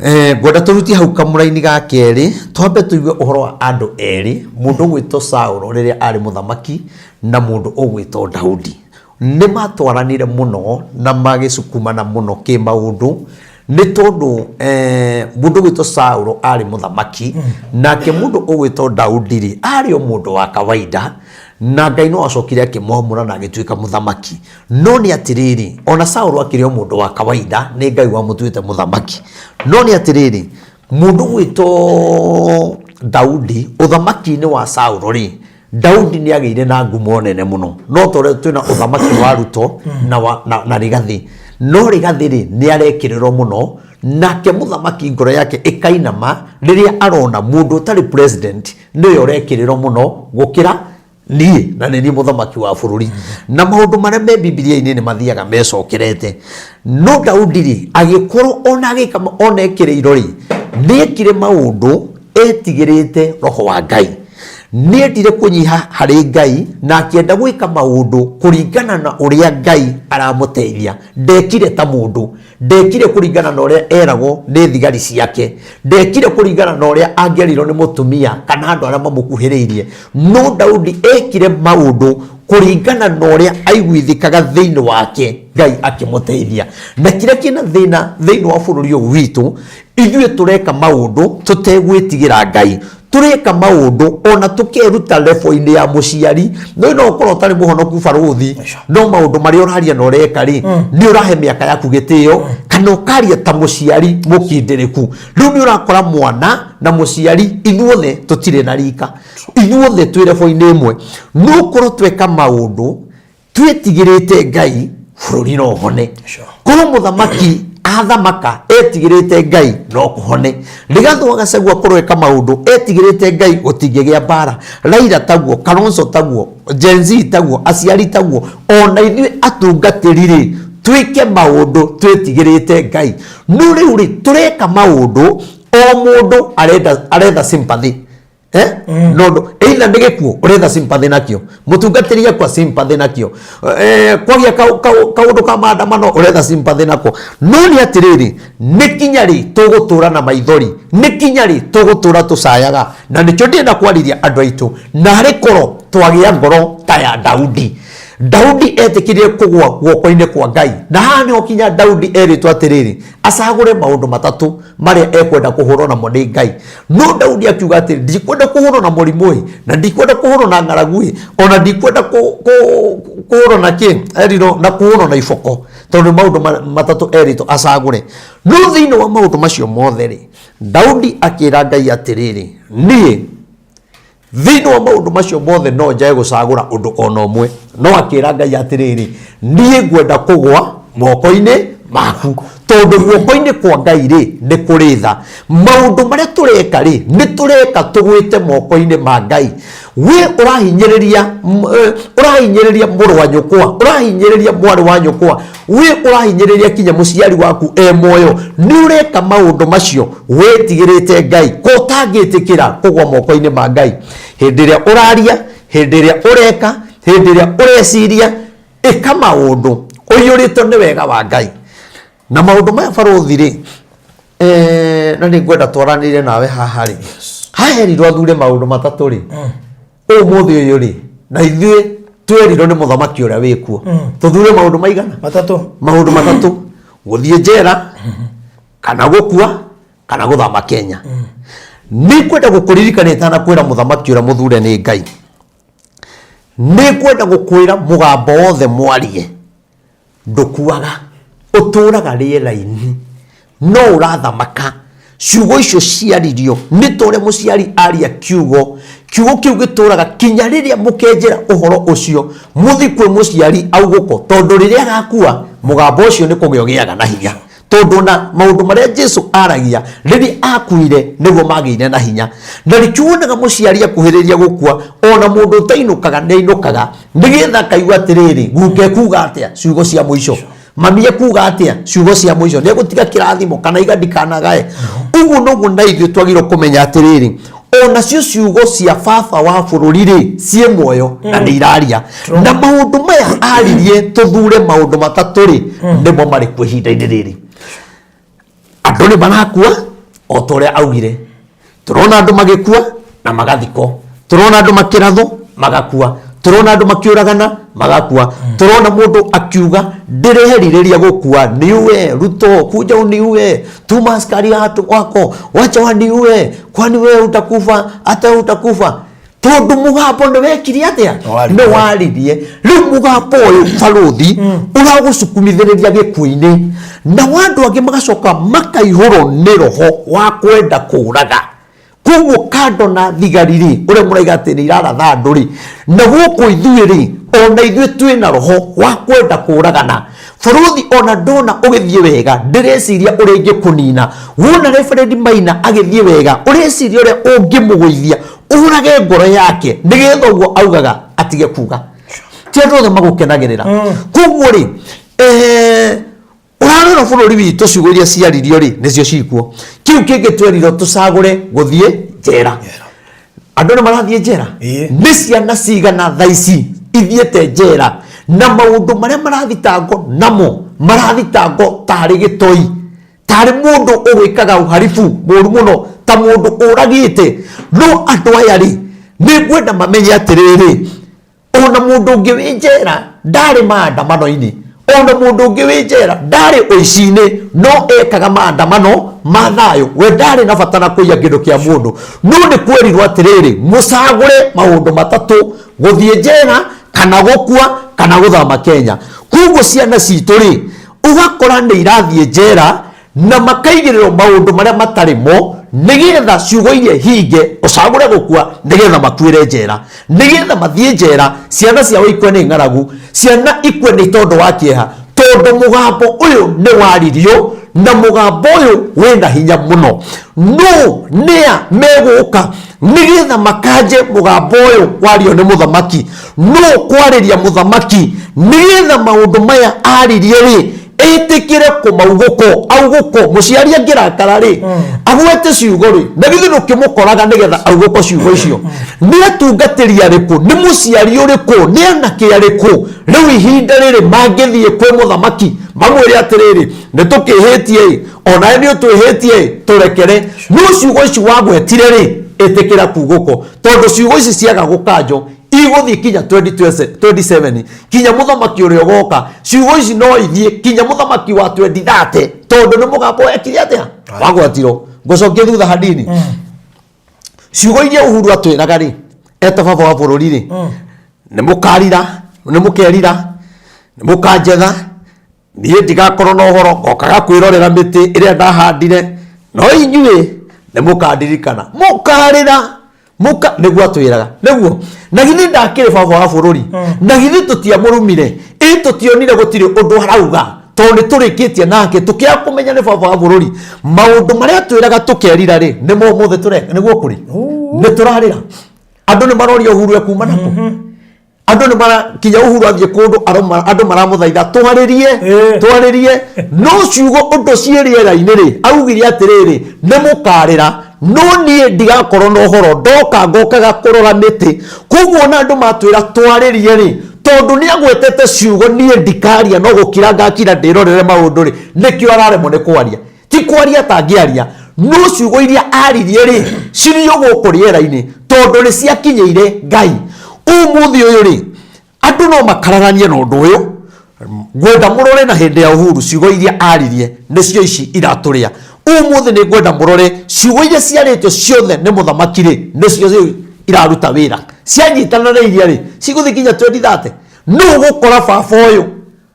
Eh, ngwenda tũrutie hau kamũraini ga kerĩ twambe tũigue ũhoro wa andũ erĩ, mũndũ ũgwĩtwo Saũlũ rĩrĩa arĩ mũthamaki na mũndũ ũgwĩtwo Daudi. Nĩ matwaranire mũno na magĩcukumana mũno kĩmaũndũ nĩ tondũ eh, mũndũ ũgwĩtwo Saũlũ arĩ mũthamaki nake mũndũ ũgwĩtwo Daudi rĩ arĩ o mũndũ wa kawaida na Ngai no acokire akĩmwamũra na agĩtuĩka mũthamaki. No nĩ atĩrĩrĩ, ona Saũlũ akĩrĩ o mũndũ wa kawaida, nĩ Ngai wamũtuĩte mũthamaki. No nĩ atĩrĩrĩ, mũndũ ũgwĩtwo Daudi ũthamaki-inĩ wa Saũlũ rĩ, Daudi nĩ agĩire na ngumo nene mũno. No ta ũrĩa twĩna ũthamaki wa Ruto na, wa, na, na Rigathi. No Rigathi rĩ, nĩ arekĩrĩrwo mũno nake mũthamaki ngoro yake ĩkainama rĩrĩa arona mũndũ ũtarĩ president nĩwe ũrekĩrĩrwo mũno gũkĩra niĩ na nĩ niĩ mũthamaki wa bũrũri. Na maũndũ marĩa me Bibilia-inĩ nĩ mathiaga mecokerete. No Daudi rĩ, agĩkorwo ona agĩka ona ekĩrĩirwo rĩ, nĩ ekire maũndũ etigĩrĩte roho wa Ngai. Nĩ endire kũnyiha harĩ Ngai na akĩenda gwĩka maũndũ kũringana na ũrĩa Ngai aramũteithia. Ndekire ta mũndũ. Ndekire kũringana na ũrĩa eragwo nĩ thigari ciake. Ndekire kũringana na ũrĩa angĩerirwo nĩ mũtumia kana andũ arĩa mamũkuhĩrĩirie. No Daudi ekire maũndũ kũringana na ũrĩa aiguithĩkaga thĩinĩ wake, Ngai akĩmũteithia. Na kĩrĩa kĩna thĩna thĩinĩ wa bũrũri ũyũ witũ, ithuĩ tũreka maũndũ tũtegwĩtigĩra Ngai. Tũreka maũndũ ona tũkeruta level-inĩ ya mũciari. No no ũkorwo ũtarĩ mũhonoku barũthi, no maũndũ marĩa ũraria na ũreka rĩ, nĩ ũrahe mĩaka yaku gĩtĩo, kana ũkaria ta mũciari mũkindĩrĩku. Rĩu nĩ ũrakora mwana na mũciari ithuothe tũtirĩ na rika, ithuothe twĩ level-inĩ ĩmwe. No ũkorwo tweka maũndũ twĩtigĩrĩte Ngai, bũrũri no ũhone. Korwo mũthamaki athamaka etigĩrĩte Ngai no kũhone. Rigathi wa Gachagua akorwo eka maũndũ etigĩrĩte Ngai gũtingĩgĩa mbara. Raila taguo, Kalonzo taguo, Gen Z taguo, aciari taguo, ona ithuĩ atungatĩri rĩ, twĩke maũndũ twĩtigĩrĩte Ngai. No rĩu rĩ, tũreka maũndũ o mũndũ arenda aretha sympathy. Eh? No no either nĩ gĩkuũ ũretha sympathy nakĩo, mũtungatĩri akua sympathy nakĩo, kwagĩa kaũndũ ka maandamano ũretha sympathy nako. No nĩ atĩrĩrĩ, nĩ kinya rĩ tũgũtũra na maithori? Nĩ kinya rĩ tũgũtũra tũcayaga? Na nĩkĩo ndĩrenda kwarĩria andũ aitũ, narĩ korwo twagĩa ngoro ta ya Daudi. Daudi etĩkĩrire kũgwa guoko-inĩ kwa Ngai, na haha nĩho kinya Daudi erĩtwo atĩrĩrĩ, acagũre maũndũ matatũ marĩa ekwenda kũhũrwo namo nĩ Ngai. No Daudi akiuga atĩrĩ, ndikwenda kũhũrwo na mũrimũ ĩ, na ndikwenda kũhũrwo na ng'aragu ĩ, ona ndikwenda kũhũrwo na kĩ, erirwo na kũhũrwo na iboko, tondũ nĩ maũndũ matatũ erĩtwo acagũre. No thĩinĩ wa maũndũ macio mothe rĩ, Daudi akĩra Ngai atĩrĩrĩ, niĩ Thĩinĩ wa maũndũ macio mothe no njage gũcagũra ũndũ o na ũmwe. No akĩra Ngai atĩrĩrĩ, niĩ ngwenda kũgwa moko-inĩ maku, tondũ guoko-inĩ kwa Ngai rĩ, nĩ kũrĩ tha. Maũndũ marĩa tũreka rĩ, nĩ tũreka tũgwĩte moko-inĩ ma Ngai. We ũrahinyĩrĩria, ũrahinyĩrĩria mũrũ wa nyũkwa, ũrahinyĩrĩria mwarĩ wa nyũkwa, we ũrahinyĩrĩria kinya mũciari waku e muoyo, nĩ ũreka maũndũ macio wĩtigĩrĩte Ngai, ko ũtangĩtĩkĩra kũgwa moko-inĩ ma Ngai. Hĩndĩ ĩrĩa ũraria, hĩndĩ ĩrĩa ũreka, hĩndĩ ĩrĩa ũreciria, ĩka maũndũ ũiyũrĩtwo nĩ wega wa Ngai. Na maũndũ maya barũthi rĩ, na nĩ ngwenda twaranĩrie nawe haha rĩ, haha erirwo athure maũndũ matatũ rĩ, ũmũthĩ ũyũ rĩ, na ithuĩ twerirwo nĩ mũthamaki ũrĩa wĩkuo tũthure maũndũ maigana? Matatũ. Maũndũ matatũ: gũthiĩ njera, kana gũkua, kana gũthama Kenya. Nĩ ngwenda gũkũririkania itanakwĩra mũthamaki ũrĩa mũthure nĩ Ngai, nĩ ngwenda gũkwĩra mũgambo wothe mwarie ndũkuaga, ũtũraga rĩera-inĩ, no ũrathamaka. Ciugo icio ciaririo nĩ ta ũrĩa mũciari aria kiugo, kiugo kĩu gĩtũraga kinya rĩrĩa mũkenjera ũhoro ũcio, mũthiĩ kwĩ mũciari augũko, tondũ rĩrĩa agakua Mũgambo ũcio nĩ kũgĩa ũgĩaga na hinya, tondũ na maũndũ marĩa Jesu aragia rĩrĩa akuire nĩguo magĩire na hinya. Na nĩkĩo wonaga mũciari akuhĩrĩria gũkua, ona mũndũ ũtainũkaga nĩ ainũkaga, nĩgetha akaigua atĩrĩrĩ, guka ekuga atĩa ciugo cia mũico, mami ekuga atĩa ciugo cia mũico, nĩ egũtiga kĩrathimo kana iga ndikanagae. Ũguo noguo na ithuĩ twagĩrĩirwo kũmenya atĩrĩrĩ, onacio ciugo cia baba wa bũrũri rĩ, ciĩ muoyo na nĩ iraria. Na maũndũ maya aririe, tũthure maũndũ matatũ rĩ, nĩmo marĩ kuo ihinda-inĩ rĩrĩ. Andũ nĩ marakua o ta ũrĩa augire. Tũrona andũ magĩkua na magathikwo, tũrona andũ makĩrathwo magakua, tũrona andũ makĩũragana magakua, tũrona mũndũ akiuga ndĩrerirĩria gũkua, niue Ruto, kuja uniue, tuma askari wako wacha waniue, kwani wewe utakufa? Hata wewe utakufa. Tondũ mũgambo nĩ wekire atĩa? Nĩwaririe. Nĩ waririe. Rĩu mũgambo ũyũ, barũthi, ũragũcukumithĩrĩria gĩkuũ-inĩ, na andũ angĩ magacoka makaihũrwo nĩ roho wa kwenda kũraga. Koguo kando na thigari rĩ, ũrĩa mũraiga atĩ nĩ iraratha andũ rĩ, na gũkũ ithuĩ rĩ, ona ithuĩ twĩna roho wa kwenda kũragana. Barũthi, ona ndona ũgĩthiĩ wega, ndĩreciria ũrĩa ingĩkũnina. Wona Reverend Maina agĩthiĩ wega, ũreciria ũrĩa ũngĩmũgũithia, ũrage ngoro yake, nĩgetha ũguo augaga atige kuga. Ti andũ othe magũkenagĩrĩra. Koguo rĩ, ũrarora bũrũri witũ, ciugo iria ciaririo rĩ, nĩcio cikuo. Kĩu kĩngĩ twerirwo tũcagũre gũthiĩ njera. Andũ nĩ marathiĩ njera. Nĩ ciana cigana thaa ici ithiĩte njera, na maũndũ marĩa marathitangwo namo marathitangwo tarĩ gĩtoi, tarĩ mũndũ ũgwĩkaga ũharibu mũru mũno, ta mũndũ ũragĩte. No andũ aya rĩ, nĩ ngwenda mamenye atĩrĩrĩ, ona mũndũ ũngĩ wĩ njera ndarĩ maandamano-inĩ, ona mũndũ ũngĩ wĩ njera ndarĩ ũici-inĩ, no ekaga maandamano ma thayũ. We ndarĩ na bata na kũiya kĩndũ kĩa mũndũ. No nĩ kwerirwo atĩrĩrĩ, mũcagũre maũndũ matatũ: gũthiĩ njera, kana gũkua, kana gũthama Kenya. Koguo ciana citũ rĩ, ũgakora nĩ irathiĩ njera na makaigĩrĩrwo maũndũ marĩa matarĩ mo, nĩgetha ciugo iria hinge, ũcagũre gũkua, nĩgetha makuĩre njera, nĩgetha mathiĩ njera, ciana ciao ikue nĩ ng'aragu, ciana ikue nĩ tondũ wa kĩeha, tondũ mũgambo ũyũ nĩ waririo, na mũgambo ũyũ wĩna hinya mũno. No nĩa megũka nĩgetha makanje mũgambo ũyũ wario nĩ mũthamaki? No kwarĩria mũthamaki nĩgetha maũndũ maya aririe rĩ, ĩtĩkĩre kũmaugũko augũko. Mũciari angĩrakara rĩ, agwete ciugo rĩ, na githĩ ndũkĩmũkoraga nĩgetha augũko ciugo icio? Nĩ atungatĩri arĩkũ, nĩ mũciari ũrĩkũ, nĩ anake arĩkũ rĩu ihinda rĩrĩ mangĩthiĩ kwĩ mũthamaki mamwĩre atĩrĩrĩ, nĩ tũkĩhĩtie ĩ, onawe nĩ ũtwĩhĩtie ĩ, tũrekere, no ciugo ici wagwetire rĩ, ĩtĩkĩra kugũko, tondũ ciugo ici ciaga gũkanjwo igũthiĩ kinya 2027, kinya mũthamaki ũrĩa ũgoka. Ciugo ici no ithiĩ kinya mũthamaki wa 2030, tondũ nĩ mũgambo wekire atĩa? Wagwatirwo. Ngũcokia thutha hanini. Ciugo iria Uhuru atwĩraga rĩ, eta baba wa bũrũri rĩ, nĩ mũkarira, nĩ mũkerira, nĩ mũkanjetha, niĩ ndigakorwo na ũhoro, ngokaga kwĩrorera mĩtĩ ĩrĩa ndahandire, no inyuĩ nĩ mũkandirikana, mũkarĩra mũka, nĩguo atwĩraga nĩguo. Na githĩ ndakĩrĩ baba wa bũrũri? Na githĩ tũtiamũrumire ĩ? Tũtionire gũtirĩ ũndũ arauga, tondũ nĩ tũrĩkĩtie nake tũkĩaga kũmenya nĩ baba wa bũrũri. Maũndũ marĩa atwĩraga tũkerira rĩ, nĩmo ũmũthĩ tũreka. Nĩguo kũrĩ, nĩ tũrarĩra. Andũ nĩ maroria Uhuru ekuma nakũ. Andũ nĩ mara kinya Uhuru athiĩ kũndũ, andũ maramũthaitha twarĩrie, twarĩrie. No ciugo ũndũ ciĩ rĩera-inĩ rĩ, augire atĩrĩrĩ, nĩ mũkarĩra, no niĩ ndigakorwo na ũhoro, ndoka ngokaga kũrora mĩtĩ. Koguo ona andũ matwĩra twarĩrie rĩ, tondũ nĩ agwetete ciugo, niĩ ndikaria, no gũkira ngakira ndĩrorere maũndũ rĩ, nĩkĩo araremwo nĩ kwaria. Ti kwaria atangĩaria, no ciugo iria aririe rĩ, cirĩ o gũkũ rĩera-inĩ, tondũ nĩ ciakinyĩire Ngai. Ũmũthĩ ũyũ rĩ, andũ no makararanie na ũndũ ũyũ. Ngwenda mũrore na hĩndĩ ya Uhuru ciugo iria aririe nĩcio ici iratũrĩa ũmũthĩ. Nĩ ngwenda mũrore ciugo iria ciarĩtio ciothe nĩ mũthamaki rĩ, nĩcio rĩu iraruta wĩra. Cianyitana na iria rĩ, cigũthiĩ nginya 2030. Nũ ũgũkora baba ũyũ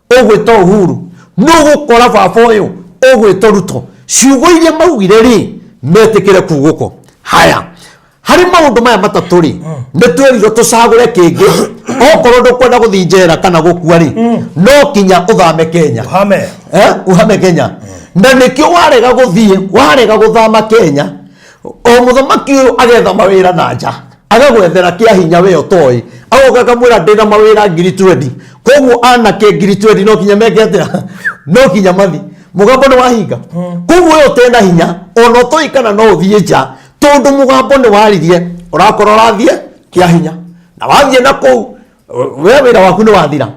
ũgwĩtwo Uhuru? Nũ ũgũkora baba ũyũ ũgwĩtwo Ruto? Ciugo iria maugire rĩ, metĩkĩre kugũko. Haya, harĩ maũndũ maya matatũ rĩ, nĩ twerirwo tũcagũre kĩngĩ. Okorwo ndũkwenda gũthiĩ njera kana gũkua rĩ, no kinya ũthame Kenya. Hame. Uhame Kenya, na nĩkĩo warega gũthiĩ, warega gũthama Kenya, o mũthamaki ũyũ agetha mawĩra na nja, agagwethera kĩa hinya we ũtoĩ, agoka akamwĩra ndĩna mawĩra 20,000. Koguo anake 20,000 no kinya meke atĩa? No kinya mathi. Mũgambo nĩ wahinga. Koguo we ũtena hinya ona ũtoĩ kana no ũthiĩ nja, tondũ mũgambo nĩ waririe, ũrakorwo ũrathiĩ kĩa hinya, na wathiĩ na kũu we wĩra waku nĩ wathira,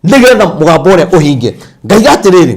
nĩgetha mũgambo ũrĩa ũhinge. Ngaiga atĩrĩrĩ,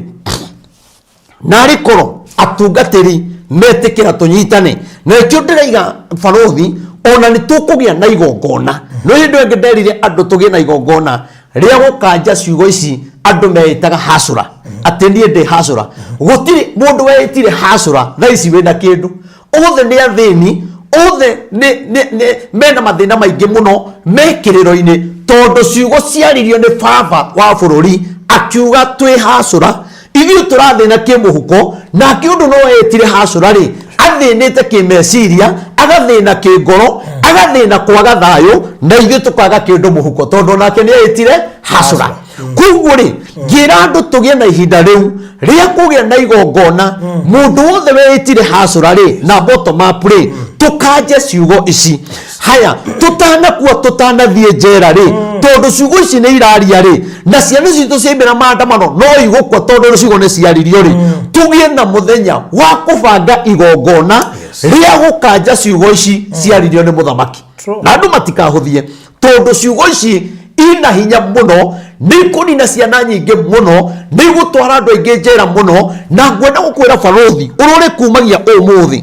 narĩ korwo atungatĩri metĩkĩra tũnyitane, na nĩkĩo ndĩraiga barũthi, ona nĩ tũkũgĩa na igongona. No hĩndĩ ĩyo ĩngĩ nderire andũ tũgĩe na igongona rĩa gũkanja ciugo ici andũ meĩtaga hacũra, atĩ niĩ ndĩ hacũra. Gũtirĩ mũndũ weĩtire hacũra thaa ici wĩna kĩndũ. Othe nĩ athĩni, othe nĩ mena mathĩna maingĩ mũno me kĩrĩro-inĩ, tondũ ciugo ciaririo nĩ baba wa bũrũri akiuga twĩ hacũra, ithuĩ tũrathĩna kĩmũhuko, nake ũndũ no etire hacũra rĩ, athĩnĩte kĩmeciria, agathĩna kĩngoro, agathĩna kwaga thayũ, na ithuĩ tũkaga kĩndũ mũhuko, tondũ nake nĩ etire hacũra. Koguo rĩ, ngĩra andũ tũgĩe na ihinda rĩu rĩa kũgĩa na igongona, mũndũ wothe weĩtire hacũra rĩ, na bottom up rĩ, tũkanje ciugo ici haya tũtanakua, tũtanathiĩ njera rĩ, tondũ ciugo ici nĩ iraria rĩ, na ciana citũ ciaimĩra maandamano no igũkua, tondũ ciugo nĩ ciaririo rĩ. Tũgĩe na mũthenya wa kũbanga igongona rĩa gũkanja ciugo ici ciaririo nĩ mũthamaki. Na andũ matikahũthie, tondũ ciugo ici ina hinya mũno, nĩ ikũnina ciana nyingĩ mũno, nĩ igũtwara andũ aingĩ njera mũno. Na ngwenda gũkwĩra barũthi, ũrore kumagia ũmũthĩ,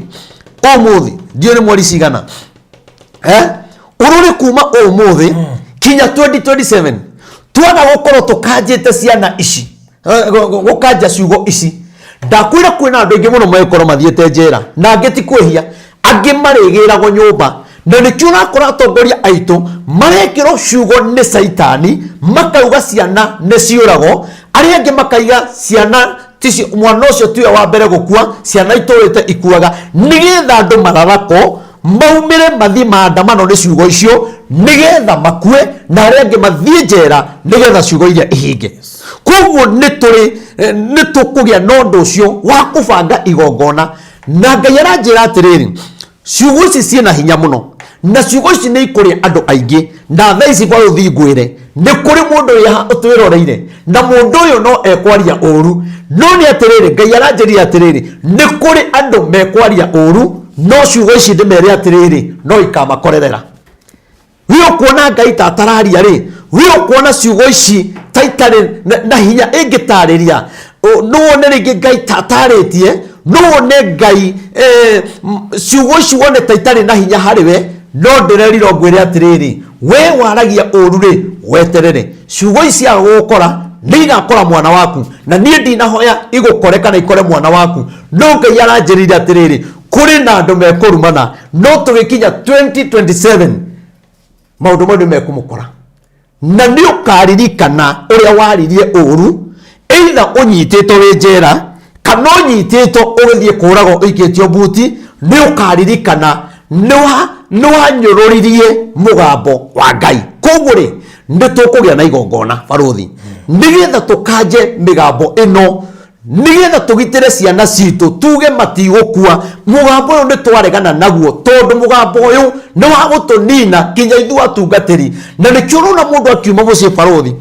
ũmũthĩ ndiũĩ nĩ mweri cigana, Ũrore kuma ũmũthĩ kinya 2027, twaga gũkorwo tũkanjĩte ciana ici, gũkanja ciugo ici, ndakwĩra kwĩna andũ aingĩ mũno megũkorwo mathiĩte njera, na angĩ ti kwĩhia, angĩ marĩgĩragwo nyũmba. Na nĩkĩo ũrakora atongoria aitũ marekĩrwo ciugo nĩ caitani, makauga ciana nĩ ciũragwo, arĩa angĩ makaiga ciana ticio, mwana ũcio tiwe wa mbere gũkua, ciana itũrĩte ikuaga, nĩgetha andũ mararako maumĩre mathiĩ maandamano nĩ ciugo icio, nĩgetha makue na arĩa angĩ mathiĩ njera, nĩgetha ciugo iria ihinge. Koguo nĩ tũrĩ nĩ tũkũgĩa na ũndũ ũcio wa kũbanga igongona. Na Ngai aranjĩra atĩrĩrĩ, ciugo ici ciĩna hinya mũno, na ciugo ici nĩ ikũrĩa andũ aingĩ. Na thaa ici barũthi ngwĩre, nĩ kũrĩ mũndũ wĩ haha ũtwĩroreire, na mũndũ ũyũ no ekwaria ũru, no nĩ atĩrĩrĩ, Ngai aranjĩrire atĩrĩrĩ, nĩ kũrĩ andũ mekwaria ũru, no ciugo ici ndĩmere atĩrĩrĩ, no ikamakorerera. We ũkuona Ngai ta atararia rĩ, we ũkuona ciugo ici ta itarĩ na hinya ĩngĩtarĩria, no wone rĩngĩ Ngai ta atarĩtie, no wone Ngai ciugo ici wone ta itarĩ na hinya harĩ we, no ndĩrerirwo ngwĩre atĩrĩrĩ, we waragia ũru rĩ, weterere ciugo ici ciaga gũgũkora nĩ igakora mwana waku. Na niĩ ndinahoya igũkore kana ikore mwana waku, no Ngai aranjĩrire atĩrĩrĩ, kũrĩ na andũ mekũrumana, no tũgĩkinya 2027 maũndũ mau nĩ mekũmũkora, na nĩ ũkaririkana ũrĩa waririe ũru, either ũnyitĩtwo wĩ njera kana ũnyitĩtwo ũgĩthiĩ kũragwo ũikĩtio mbuti. Nĩ ũkaririkana nĩ wanyũrũririe mũgambo wa Ngai. Koguo rĩ, nĩ tũkũgĩa na igongona barũthi, nĩgetha tũkanje mĩgambo ĩno, nĩgetha tũgitĩre ciana citũ, tuge matigũkua. Mũgambo ũyũ nĩ twaregana naguo, tondũ mũgambo ũyũ nĩ wa gũtũnina kinya ithuĩ atungatĩri. Na nĩkĩo ũrona mũndũ akiuma mũciĩ barũthi,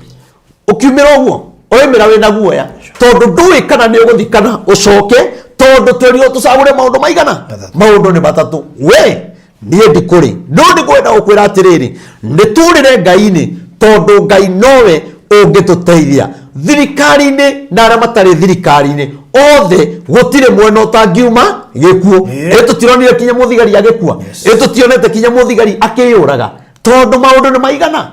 ũkiumĩra ũguo oimĩra wĩna guoya, tondũ ndũĩ kana nĩ ũgũthiĩ kana ũcoke, tondũ twerirwo tũcagũre maũndũ maigana. Matatũ. Maũndũ nĩ matatũ. We niĩ ndikũrĩ, no nĩngwenda gũkwĩra atĩrĩrĩ, nĩ tũrĩre Ngai-inĩ, tondũ Ngai nowe ũngĩtũteithia. Thirikari-inĩ na arĩa matarĩ thirikari-inĩ othe, gũtirĩ mwena ũtangiuma gĩkuũ. Ĩ tũtironire kinya mũthigari agĩkua? Ĩ tũtionete kinya mũthigari akĩyũraga? Tondũ maũndũ nĩ maigana,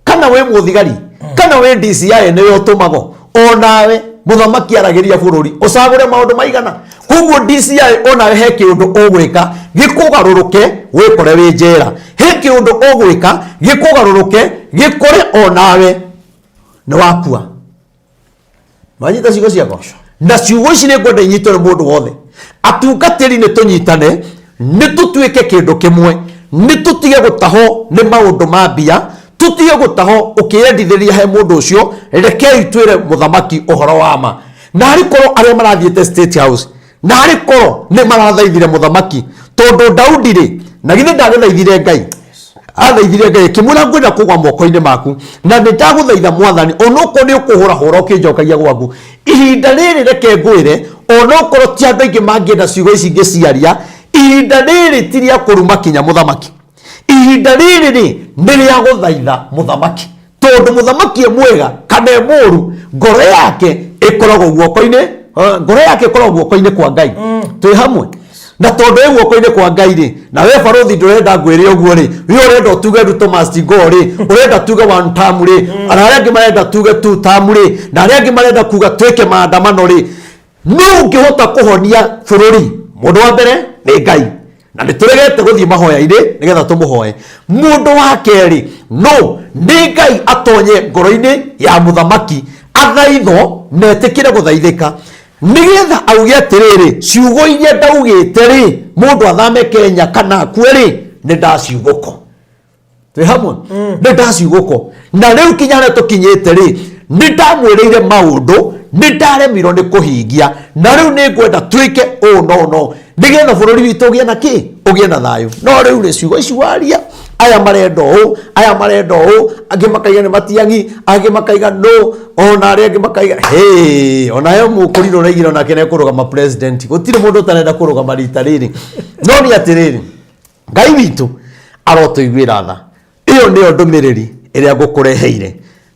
kana wĩ mũthigari kana wĩ DCI, nĩwe ũtũmagwo onawe mũthamaki aragĩria bũrũri ũcagũre maũndũ maigana. Koguo DCI onawe he kĩũndũ ũgwĩka gĩkũgarũrũke wĩkore wĩ njera, he kĩũndũ ũgwĩka gĩkũgarũrũke gĩkore onawe nĩ wakua. Wanyita ciugo ciakwa? Na ciugo ici nĩ ngwenda inyitwo nĩ mũndũ wothe. Atungatĩri nĩ tũnyitane, nĩ tũtuĩke kĩndũ kĩmwe, nĩ tũtige gũtahwo nĩ maũndũ ma mbia. Tũtige gũtaho ũkĩyendithĩria he mũndũ ũcio. Rekei twĩre mũthamaki ũhoro wa ma. Na arĩ korwo arĩa marathiĩte State House, na arĩ korwo nĩ marathaithire mũthamaki, tondũ Daudi rĩ, na githĩ ndagĩthaithire Ngai? Athaithire Ngai akĩmwĩra, ngwenda kũgwa moko-inĩ maku, na nĩ ndagũthaitha Mwathani, onokorwo nĩ ũkũhũra hũra ũkĩnjokagia gwaku. Ihinda rĩrĩ, reke ngwĩre, onokorwo ti andũ aingĩ mangĩenda ciugo ici ngĩciaria, ihinda rĩrĩ ti rĩa kũruma kinya mũthamaki. Ihinda rĩrĩ rĩ, nĩ rĩa gũthaitha mũthamaki, tondũ mũthamaki e mwega kana e mũru, ngoro yake ĩkoragwo guoko-inĩ, ngoro yake ĩkoragwo guoko-inĩ kwa Ngai. Twĩ hamwe? Na tondũ ĩ guoko-inĩ kwa Ngai rĩ, na we barũthi ndũrenda ngwĩre ũguo rĩ, we ũrenda ũtuge Ruto must go rĩ, ũrenda tuge one term rĩ, na arĩa angĩ marenda tuge two term rĩ, na arĩa angĩ marenda kuga twĩke maandamano rĩ, nũ ũngĩhota kũhonia bũrũri? Mũndũ wa mbere nĩ Ngai, na nĩ tũregete gũthiĩ mahoya-inĩ nĩgetha tũmũhoe. Mũndũ wa kerĩ no nĩ Ngai atonye ngoro-inĩ ya mũthamaki, athaithwo na etĩkĩre gũthaithĩka, nĩgetha auge atĩrĩrĩ, ciugo iria ndaugĩte rĩ, mũndũ athame Kenya kana akue rĩ, nĩ ndaciugũko. Twĩ hamwe? Nĩ ndaciugũko. Na rĩu kinya harĩa tũkinyĩte rĩ, nĩ ndamwĩrĩire maũndũ, nĩ ndaremirwo nĩ kũhingia, na rĩu nĩ ngwenda twĩke ũũ no no nĩgetha bũrũri witũ ũgĩe na kĩ, ũgĩe na thayũ. No rĩu rĩ, ciugo ici waria, aya marenda ũũ, aya marenda ũũ, angĩ makaiga nĩ Matiang'i, angĩ makaiga no, ona arĩa angĩ makaiga hĩ, ona he mũkũrinũ ũraigire onake nĩ ekũrũgama president. Gũtirĩ mũndũ ũtarenda kũrũgama rita rĩrĩ. No nĩ atĩrĩrĩ, Ngai witũ arotũiguĩra tha. Ĩyo nĩyo ndũmĩrĩri ĩrĩa ngũkũreheire.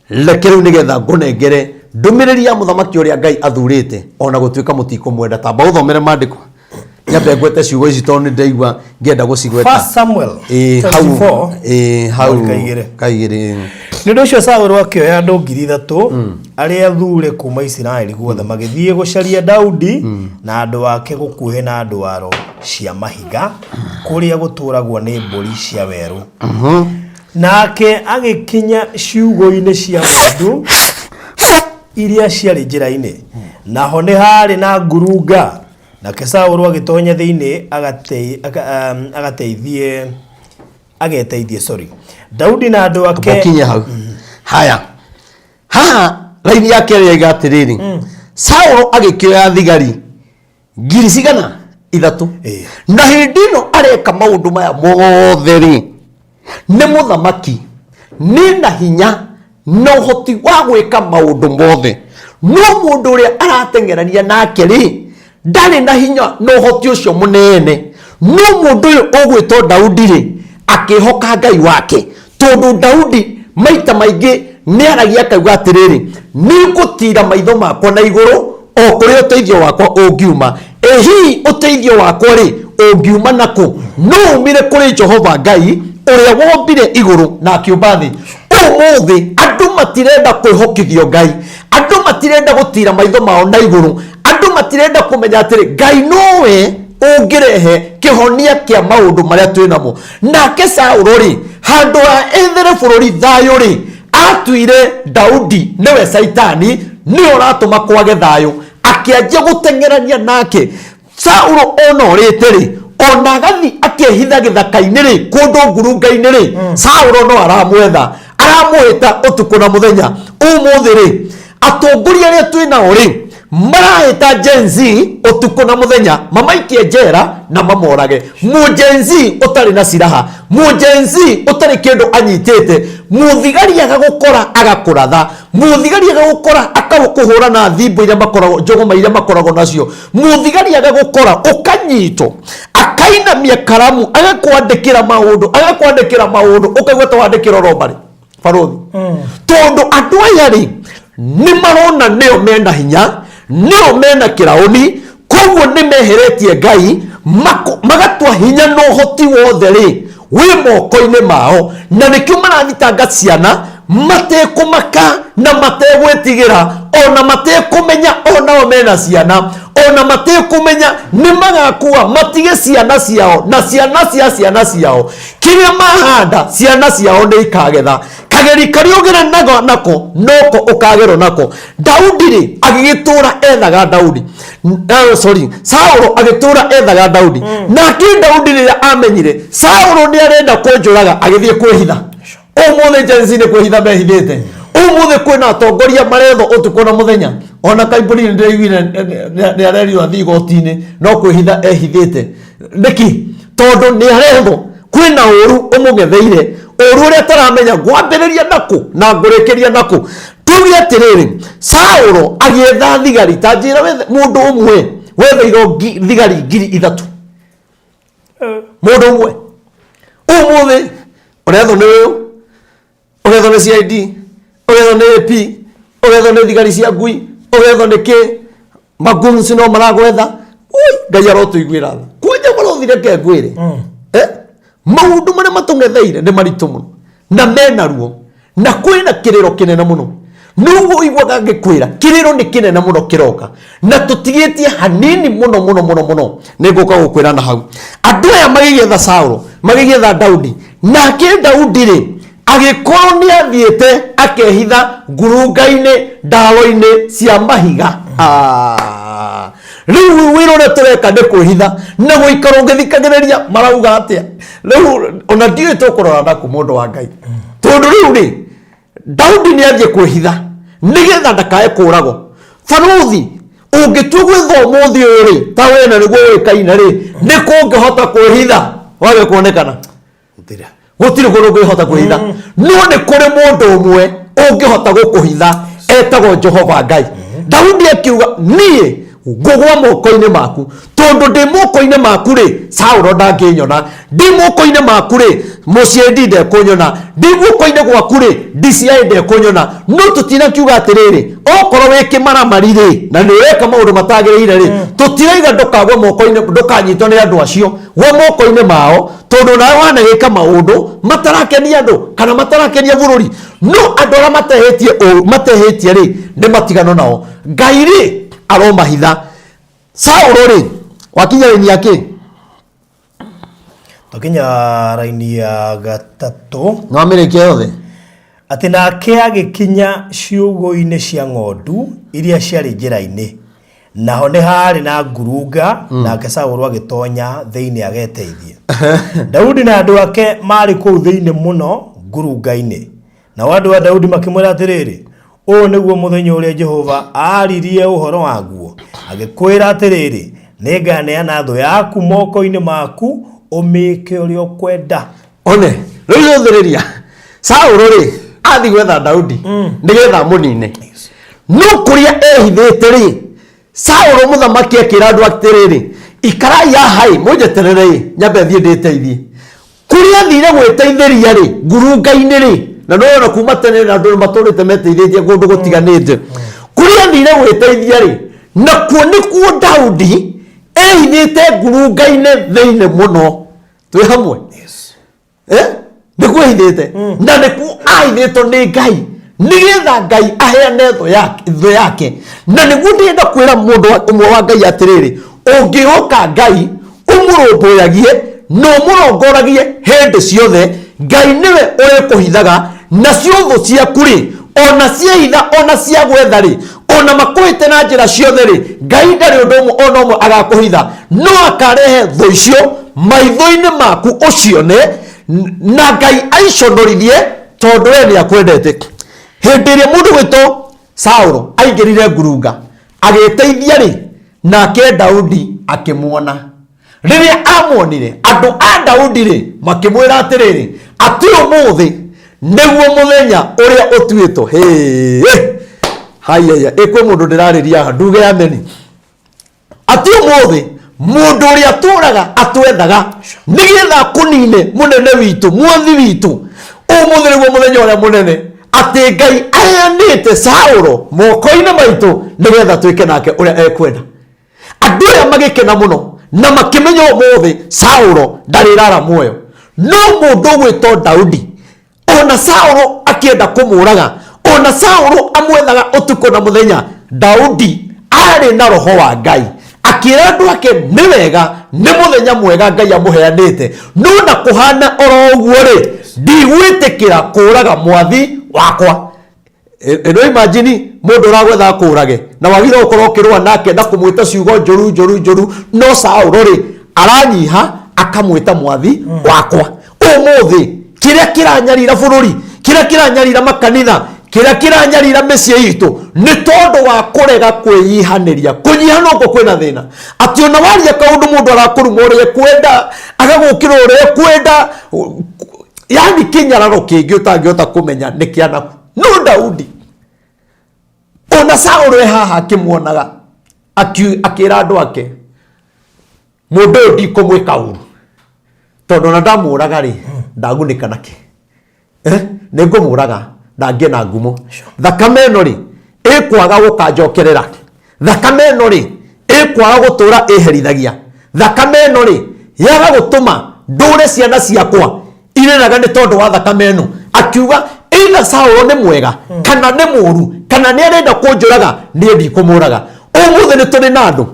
Reke rĩu nĩgetha ngũnengere ndũmĩrĩri ya mũthamaki ũrĩa Ngai athurĩte, ona gũtuĩka mũtikũmwenda. Tamba ũthomere maandĩko, nyambe ngwete ciugo ici tondũ nĩ ndaigua ngĩenda gũcigweta. First Samuel Ĩĩ, hau 24, ĩĩ, hau mũhari kaigĩrĩ. Kaigĩrĩ. Nĩ ũndũ ũcio Saũlũ akĩoya andũ 3,000 arĩa athuure kuuma Isiraeli guothe, magĩthiĩ gũcaria Daudi na andũ ake gũkuhĩ na ndwaro cia mahiga kũrĩa gũtũũragwo nĩ mbũri cia werũ. Nake agĩkinya ciugũ-inĩ cia ng'ondu iria ciarĩ njĩra-inĩ, naho nĩ haarĩ na ngurunga. Nake Saũlũ agĩtonya thĩinĩ agateithie ageteithie, sorry. Daudi na andũ ake. Mũkinye hau. Haya, haha raini ya kerĩ yaiga atĩrĩrĩ, Saũlũ agĩkĩoya thigari 3,000. Na hĩndĩ ĩno areka maũndũ maya mothe rĩ, nĩ mũthamaki, nĩ na hinya na ũhoti wa gwĩka maũndũ mothe, no mũndũ ũrĩa arateng'erania nake rĩ, ndarĩ na hinya na ũhoti ũcio mũnene. No mũndũ ũyũ ũgwĩtwo Daudi rĩ, akĩhoka Ngai wake, tondũ Daudi maita maingĩ nĩ aragia akauga atĩrĩrĩ, nĩ ngũtira maitho makwa na igũrũ o kũrĩa ũteithio wakwa ũngiuma. Ĩ hihi ũteithio wakwa rĩ, ũngiuma nakũ? No umire kũrĩ Jehova Ngai, ũrĩa wombire igũrũ na akĩũmba thĩ. Ũmũthĩ andũ matirenda kwĩhokithio Ngai, andũ matirenda gũtira maitho mao na igũrũ, andũ matirenda kũmenya atĩrĩ, Ngai nowe ũngĩrehe kĩhonia kĩa maũndũ marĩa twĩ namo. Nake Saũlũ rĩ, handũ ha ethere bũrũri thayũ rĩ, atuire Daudi nĩwe Caitani, nĩwe ũratũma kwage thayũ, akĩanjia gũteng'erania nake. Saũlũ ona orĩte rĩ, ona agathiĩ akehitha gĩthaka-inĩ rĩ, kũndũ ngurunga-inĩ rĩ, Saũlũ no aramwetha, aramũhĩta ũtukũ na mũthenya. Ũmũthĩ rĩ, atongoria arĩa twĩ nao rĩ, marahĩta Gen Z ũtukũ na mũthenya, mamaikie njera na mamorage. Mũ Gen Z ũtarĩ na silaha, mũ Gen Z ũtarĩ kĩndũ anyitĩte, mũthigari agagũkora agakũratha, mũthigari agagũkora akakũhũra na thimbo iria makoragwo, njũgũma iria makoragwo nacio, mũthigari agagũkora ũkanyitwo, akainamia karamu agakwandĩkĩra maũndũ, agakwandĩkĩra maũndũ ũkaigua ta wandĩkĩra oro mbarĩ barũthi. Tondũ andũ aya rĩ, nĩ marona nĩo mena hinya, nĩo mena kĩraũni, koguo nĩ meheretie Ngai, magatua hinya na ũhoti wothe rĩ wĩ moko-inĩ mao, na nĩkĩo marathitanga ciana matekũmaka na mategwĩtigĩra, ona matekũmenya onao mena ciana, ona matekũmenya nĩ magakua matige ciana ciao na ciana cia ciana ciao. Kĩrĩa mahanda ciana ciao nĩ ikagetha. Kageri karĩa ũgeranaga nako noko ũkagerwo nako. Daudi rĩ, agĩgĩtũra ethaga Daudi. Sorry, Saũlũ agĩtũra ethaga Daudi. Nake Daudi rĩrĩa amenyire Saũlũ nĩ arenda kũnjũraga, agĩthiĩ kwĩhitha. Ũmũthĩ Gen Z nĩ kwĩhitha mehithĩte. Ũmũthĩ kwĩna atongoria marethwo ũtukũ na mũthenya. Ona Kaimbũri nĩ ndĩraiguire nĩ arerirwo athiĩ igoti-inĩ no kwĩhitha ehithĩte. Nĩkĩ? Tondũ nĩ arethwo, kwĩna ũru ũmũng'etheire, ũru ũrĩa ataramenya ngwambĩrĩria nakũ na ngũrĩkĩria nakũ. Tuge atĩrĩrĩ, Saũlũ agĩetha thigari, ta njĩra wethe mũndũ ũmwe wetheirwo thigari 3,000. Mũndũ ũmwe. Ũmũthĩ ũrethwo nĩ ũyũ, ũgethwo nĩ CID, ũgethwo nĩ AP, ũgethwo nĩ thigari cia ngui, ũgethwo nĩ kĩ, magunsi no maragwetha. Ui, Ngai arotũiguĩra tha. Kwanja mũrũthi reke ngwĩre. Maũndũ marĩa matũng'etheire nĩ maritũ mũno na mena ruo na kwĩna kĩrĩro kĩnene mũno. Nĩguo ũiguaga ngĩkwĩra kĩrĩro nĩ kĩnene mũno kĩroka na tũtigĩtie hanini mũno mũno mũno mũno. Nĩ ngũka gũkwĩra na hau. Andũ aya magĩgĩetha Saũlũ, magĩgĩetha Daudi, nake Daudi rĩ agĩkorwo nĩ athiĩte akehitha ngurunga-inĩ ndaro-inĩ cia mahiga. Rĩu wĩra ũrĩa tũreka nĩ kwĩhitha na gũikara ũgĩthikagĩrĩria marauga atĩa. Rĩu ona ndiũĩ tũkũrora naku mũndũ wa Ngai, tondũ rĩu rĩ Daudi nĩ athiĩ kwĩhitha nĩgetha ndakae kũragwo. Barũthi ũngĩtua gwĩtha ũmũthĩ ũyũ rĩ, ta we na nĩguo ũĩkaine rĩ, nĩ kũngĩhota kwĩhitha wage kuonekana? Gũtirĩ. Gũtirĩ kũndũ ũngĩhota kwĩhitha. No nĩ kũrĩ mũndũ ũmwe ũngĩhota gũkũhitha, etagwo Jehova Ngai. Daudi akiuga, niĩ ngũgwa moko-inĩ maku, tondũ ndĩ moko-inĩ maku rĩ, Saũlũ ndangĩnyona, ndĩ moko-inĩ maku rĩ, mũciĩ ndekũnyona, ndĩ guoko-inĩ gwaku rĩ, DCI ndekũnyona. No tũtinakiuga atĩrĩrĩ, okorwo wĩ kĩmaramari rĩ, na nĩ ũreka maũndũ matagĩrĩire rĩ, tũtiraiga ndũkagwe moko-inĩ, ndũkanyitwo nĩ andũ acio, gwa moko-inĩ mao, tondũ nawe wanagĩka maũndũ matarakenia andũ kana matarakenia bũrũri. No andũ arĩa matehĩtie ũru, matehĩtie rĩ, nĩ matigano nao. Ngai rĩ aromahitha. Saũlũ rĩ, wakinya raini ya kĩ? Twakinya raini ya gatatũ. Nĩ wamĩrĩkia yothe? Atĩ nake agĩkinya ciugũ-inĩ cia ng'ondu iria ciarĩ njĩra-inĩ, naho nĩ haarĩ na ngurunga, nake Saũlũ agĩtonya thĩinĩ ageteithie. Daudi na andũ ake maarĩ kũu thĩinĩ mũno ngurunga-inĩ. Nao andũ a Daudi makĩmwĩra atĩrĩrĩ, Ũyũ nĩguo mũthenya ũrĩa Jehova aaririe ũhoro waguo, agĩkwĩra atĩrĩrĩ, Nĩnganeana thũ yaku moko-inĩ maku, ũmĩĩke ũrĩa ũkwenda. One, rĩu rũthĩrĩria Saũlũ rĩ athiĩ gwetha Daudi nĩgetha amũnine. No kũrĩa ehithĩte rĩ, Saũlũ mũthamaki akĩra andũ atĩrĩrĩ, ikarai haha ĩ, mũnjeterere ĩ, nyambe thiĩ ndĩteithie. Kũrĩa athire gwĩteithĩria rĩ, ngurunga-inĩ rĩ, na nĩ wona kuma tene na andũ matũrĩte meteithĩtie kũndũ gũtiganĩte. Kũrĩa athire gwĩteithia rĩ, nakuo nĩkuo Daudi ehithĩte ngurunga-inĩ thĩinĩ mũno. Twĩ hamwe? Nĩkuo ehithĩte. Na nĩkuo ahithĩtwo nĩ Ngai, nĩgetha Ngai aheane thũ yake. Na nĩguo ndĩrenda kwĩra mũndũ ũmwe wa Ngai atĩrĩrĩ, ũngĩhoka Ngai, ũmũrũmbũyagie na ũmũrongoragie hĩndĩ ciothe, Ngai nĩwe ũrĩkũhithaga, nacio thũ ciaku rĩ, ona ciehitha ona ciagwetha rĩ, ona makũhĩte na njĩra ciothe rĩ, Ngai ndarĩ ũndũ ũmwe ona ũmwe agakũhitha, no akarehe thũ icio maitho-inĩ maku ũcione, na Ngai aiconorithie, tondũ we nĩ akwendete. Hĩndĩ ĩrĩa mũndũ gwĩtwo Saũlũ aingĩrire ngurunga agĩteithia rĩ, nake Daudi akĩmuona. Rĩrĩa amuonire, andũ a Daudi rĩ makĩmwĩra atĩrĩrĩ, atĩ ũmũthĩ nĩguo mũthenya ũrĩa ũtuĩtwo. Hĩ, haiya, ĩ kwĩ mũndũ ndĩrarĩria haha, nduge ameni. Atĩ ũmũthĩ mũndũ ũrĩa atũraga atwethaga nĩgetha akũnine mũnene witũ, mwathi witũ, ũmũthĩ nĩguo mũthenya ũrĩa mũnene atĩ Ngai aheanĩte Saũlũ moko-inĩ maitũ nĩgetha twĩke nake ũrĩa ekwenda. Andũ aya magĩkena mũno na makĩmenya ũmũthĩ Saũlũ ndarĩrara muoyo. No mũndũ ũgwĩtwo Daudi, ona Saũlũ akĩenda kũmũraga, ona Saũlũ amwethaga ũtukũ na mũthenya, Daudi arĩ na roho wa Ngai. Akĩra andũ ake nĩ wega, nĩ mũthenya mwega Ngai amũheanĩte, no na kũhana oro ũguo rĩ, ndigwĩtĩkĩra kũraga mwathi wakwa. Ĩno imagine mũndũ ũragwetha akũrage na wagĩrĩirwo gũkorwo ũkĩrũa nake na kũmwĩta ciugo njũru njũru njũru, no Saũlũ rĩ aranyiha akamwĩta mwathi wakwa. Ũmũthĩ Kĩrĩa kĩranyarira bũrũri, kĩrĩa kĩranyarira makanitha, kĩrĩa kĩranyarira mĩciĩ itũ nĩ tondũ wa kũrega kwĩnyihanĩria. Kũnyiha noko kwĩna thĩna, atĩ ona waria kaũndũ mũndũ arakũruma ũrĩa ekwenda, agagũkĩra ũrĩa ekwenda, yani kĩnyararo kĩngĩ ũtangĩhota kũmenya nĩ kĩanaku. No Daudi ona Saũlũ e haha akĩmuonaga, akĩra andũ ake, mũndũ ũyũ ndikũmwĩka ũru, tondũ ona ndamũraga rĩ, ndagunĩka nakĩ? Nĩ ngũmũraga na ngĩe na ngumo. Thakame ĩno rĩ, ĩkwaga gũkanjokerera. Thakame ĩno rĩ, ĩkwaga gũtũra ĩherithagia. Thakame ĩno rĩ, yaga gũtũma ndũre ciana ciakwa irĩraga nĩ tondũ wa thakame ĩno. Akiuga either Saũlũ nĩ mwega kana nĩ mũru kana nĩ arenda kũnjũraga, niĩ ndikũmũraga. Ũmũthĩ nĩ tũrĩ na andũ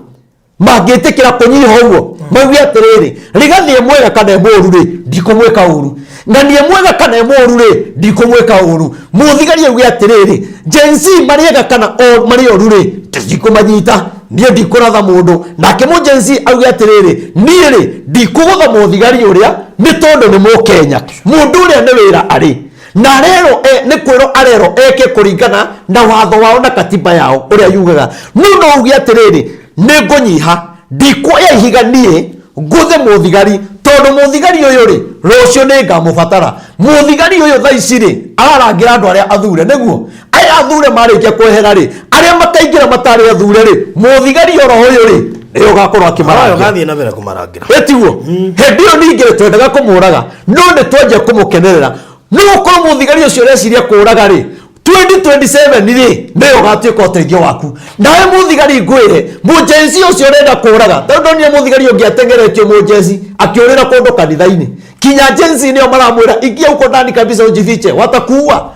mangĩtĩkĩra kũnyiha ũguo, mauge atĩrĩrĩ, Rigathi e mwega kana e mũru rĩ, ndikũmwĩka ũru. Ng'ani e mwega kana e mũru rĩ, ndikũmwĩka ũru. Mũthigari auge atĩrĩrĩ, Gen Z marĩ ega kana marĩ oru rĩ, ndikũmanyita, niĩ ndikũratha mũndũ. Nake mũ Gen Z auge atĩrĩrĩ, niĩ rĩ, ndikũgũtha mũthigari ũrĩa nĩ tondũ nĩ mũkenya, mũndũ ũrĩa nĩ wĩra arĩ na arerwo nĩ kwĩrwo arerwo eke kũringana na watho wao na katiba yao ũrĩa yugaga. No no uge atĩrĩrĩ, nĩ ngũnyiha, ndikuoya ihiga niĩ ngũthe mũthigari, tondũ mũthigari ũyũ rĩ, rũciũ nĩ ngamũbatara. Mũthigari ũyũ thaa ici rĩ, ararangĩra andũ arĩa athure, nĩguo aya athure marĩkia kwehera rĩ, arĩa makaingĩra matarĩ athure rĩ, mũthigari oro ũyũ rĩ, nĩwe ũgakorwo akĩmarangĩra. Ũgathiĩ na mbere kũmarangĩra. Ĩtiguo hĩndĩ ĩyo ningĩ rĩ, twendaga kũmũraga, no nĩ twanjia kũmũkenerera, nĩ gũkorwo mũthigari ũcio ũreciria kũraga rĩ, 2027 rĩ, nĩyo ũgatuĩka ũteithio waku. Nawe mũthigari, ngwĩre, mũjenzi ũcio ũrenda kũraga, tondũ ndonire mũthigari ũngĩ atengeretio mũjenzi akĩũrĩra kũndũ kanitha-inĩ. Kinya jenzi nĩo maramwĩra, ingia huko ndani kabisa ujifiche, watakuua.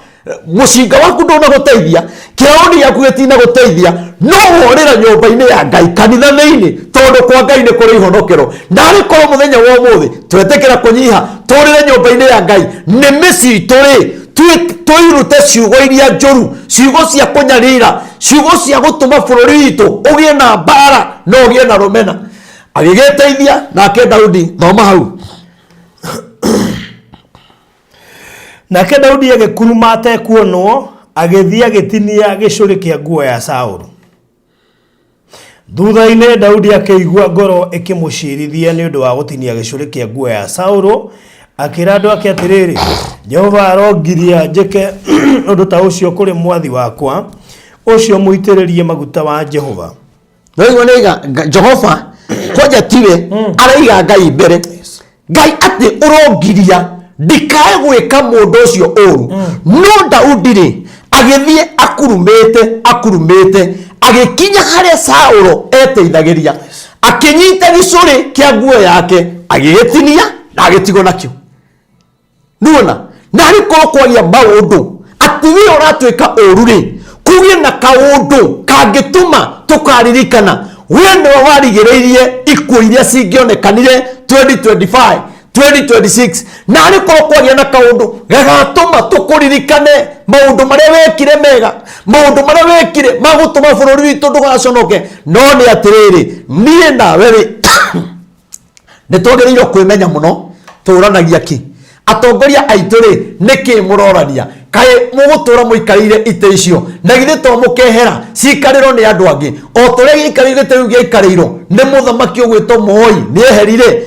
Mũcinga waku ndũnagũteithia, kĩraũni gĩaku gĩtinagũteithia, no worĩra nyũmba-inĩ ya Ngai, kanitha thĩinĩ, tondũ kwa Ngai nĩ kũrĩ ihonokero. Na arĩ korwo mũthenya wa ũmũthĩ twetĩkĩra kũnyiha, tũrĩre nyũmba-inĩ ya Ngai, nĩmĩ citũ rĩ, twĩrute ciugo iria njũru, ciugo cia kũnyarira, ciugo cia gũtũma bũrũri witũ ũgĩe na mbara na ũgĩe na rũmena. Agĩgĩteithia nake Daudi, thoma hau. Nake Daudi agĩkuruma atekuonwo, agĩthiĩ agĩtinia gĩcũrĩ kĩa nguo ya Saũlũ. Thutha-inĩ Daudi akĩigua ngoro ĩkĩmũciirithia nĩ ũndũ wa gũtinia gĩcũrĩ kĩa nguo ya Saũlũ, akĩra andũ ake atĩrĩrĩ, Jehova arongiria njĩke ũndũ ta ũcio kũrĩ mwathi wakwa, ũcio mũitĩrĩrie maguta wa Jehova. Noigua nĩaiga Jehova kwanja tiwe araiga Ngai mbere. Ngai atĩ ũrongiria ndikae gwĩka mũndũ ũcio ũru. No Daudi rĩ, agĩthiĩ akurumĩte akurumĩte, agĩkinya harĩa Saũlũ eteithagĩria, akĩnyita gĩcũrĩ kĩa nguo yake, agĩgĩtinia na agĩtigwo nakĩo. Nĩwona na arĩ korwo kwaria maũndũ atĩ we ũratwĩka ũru rĩ, kũgĩe na kaũndũ kangĩtũma tũkaririkana we nĩwe warigĩrĩirie ikuũ iria cingĩonekanire 2025 2026. Na arĩ korwo kwaria na kaũndũ gagatũma tũkũririkane maũndũ marĩa wekire mega, maũndũ marĩa wekire magũtũma bũrũri witũ ndũgaconoke. No nĩ atĩrĩrĩ, niĩ nawe rĩ, nĩ twagĩrĩirwo kwĩmenya mũno tũranagia kĩ. Atongoria aitũ rĩ, nĩkĩ mũrorania? Kaĩ mũgũtũra mũikarĩire itĩ icio? Na githĩ to mũkehera cikarĩrwo nĩ andũ angĩ, o tũrĩa gĩikarĩire gĩtĩ kĩu gĩaikarĩirwo nĩ mũthamaki ũgwĩtwo Moi nĩ eherire,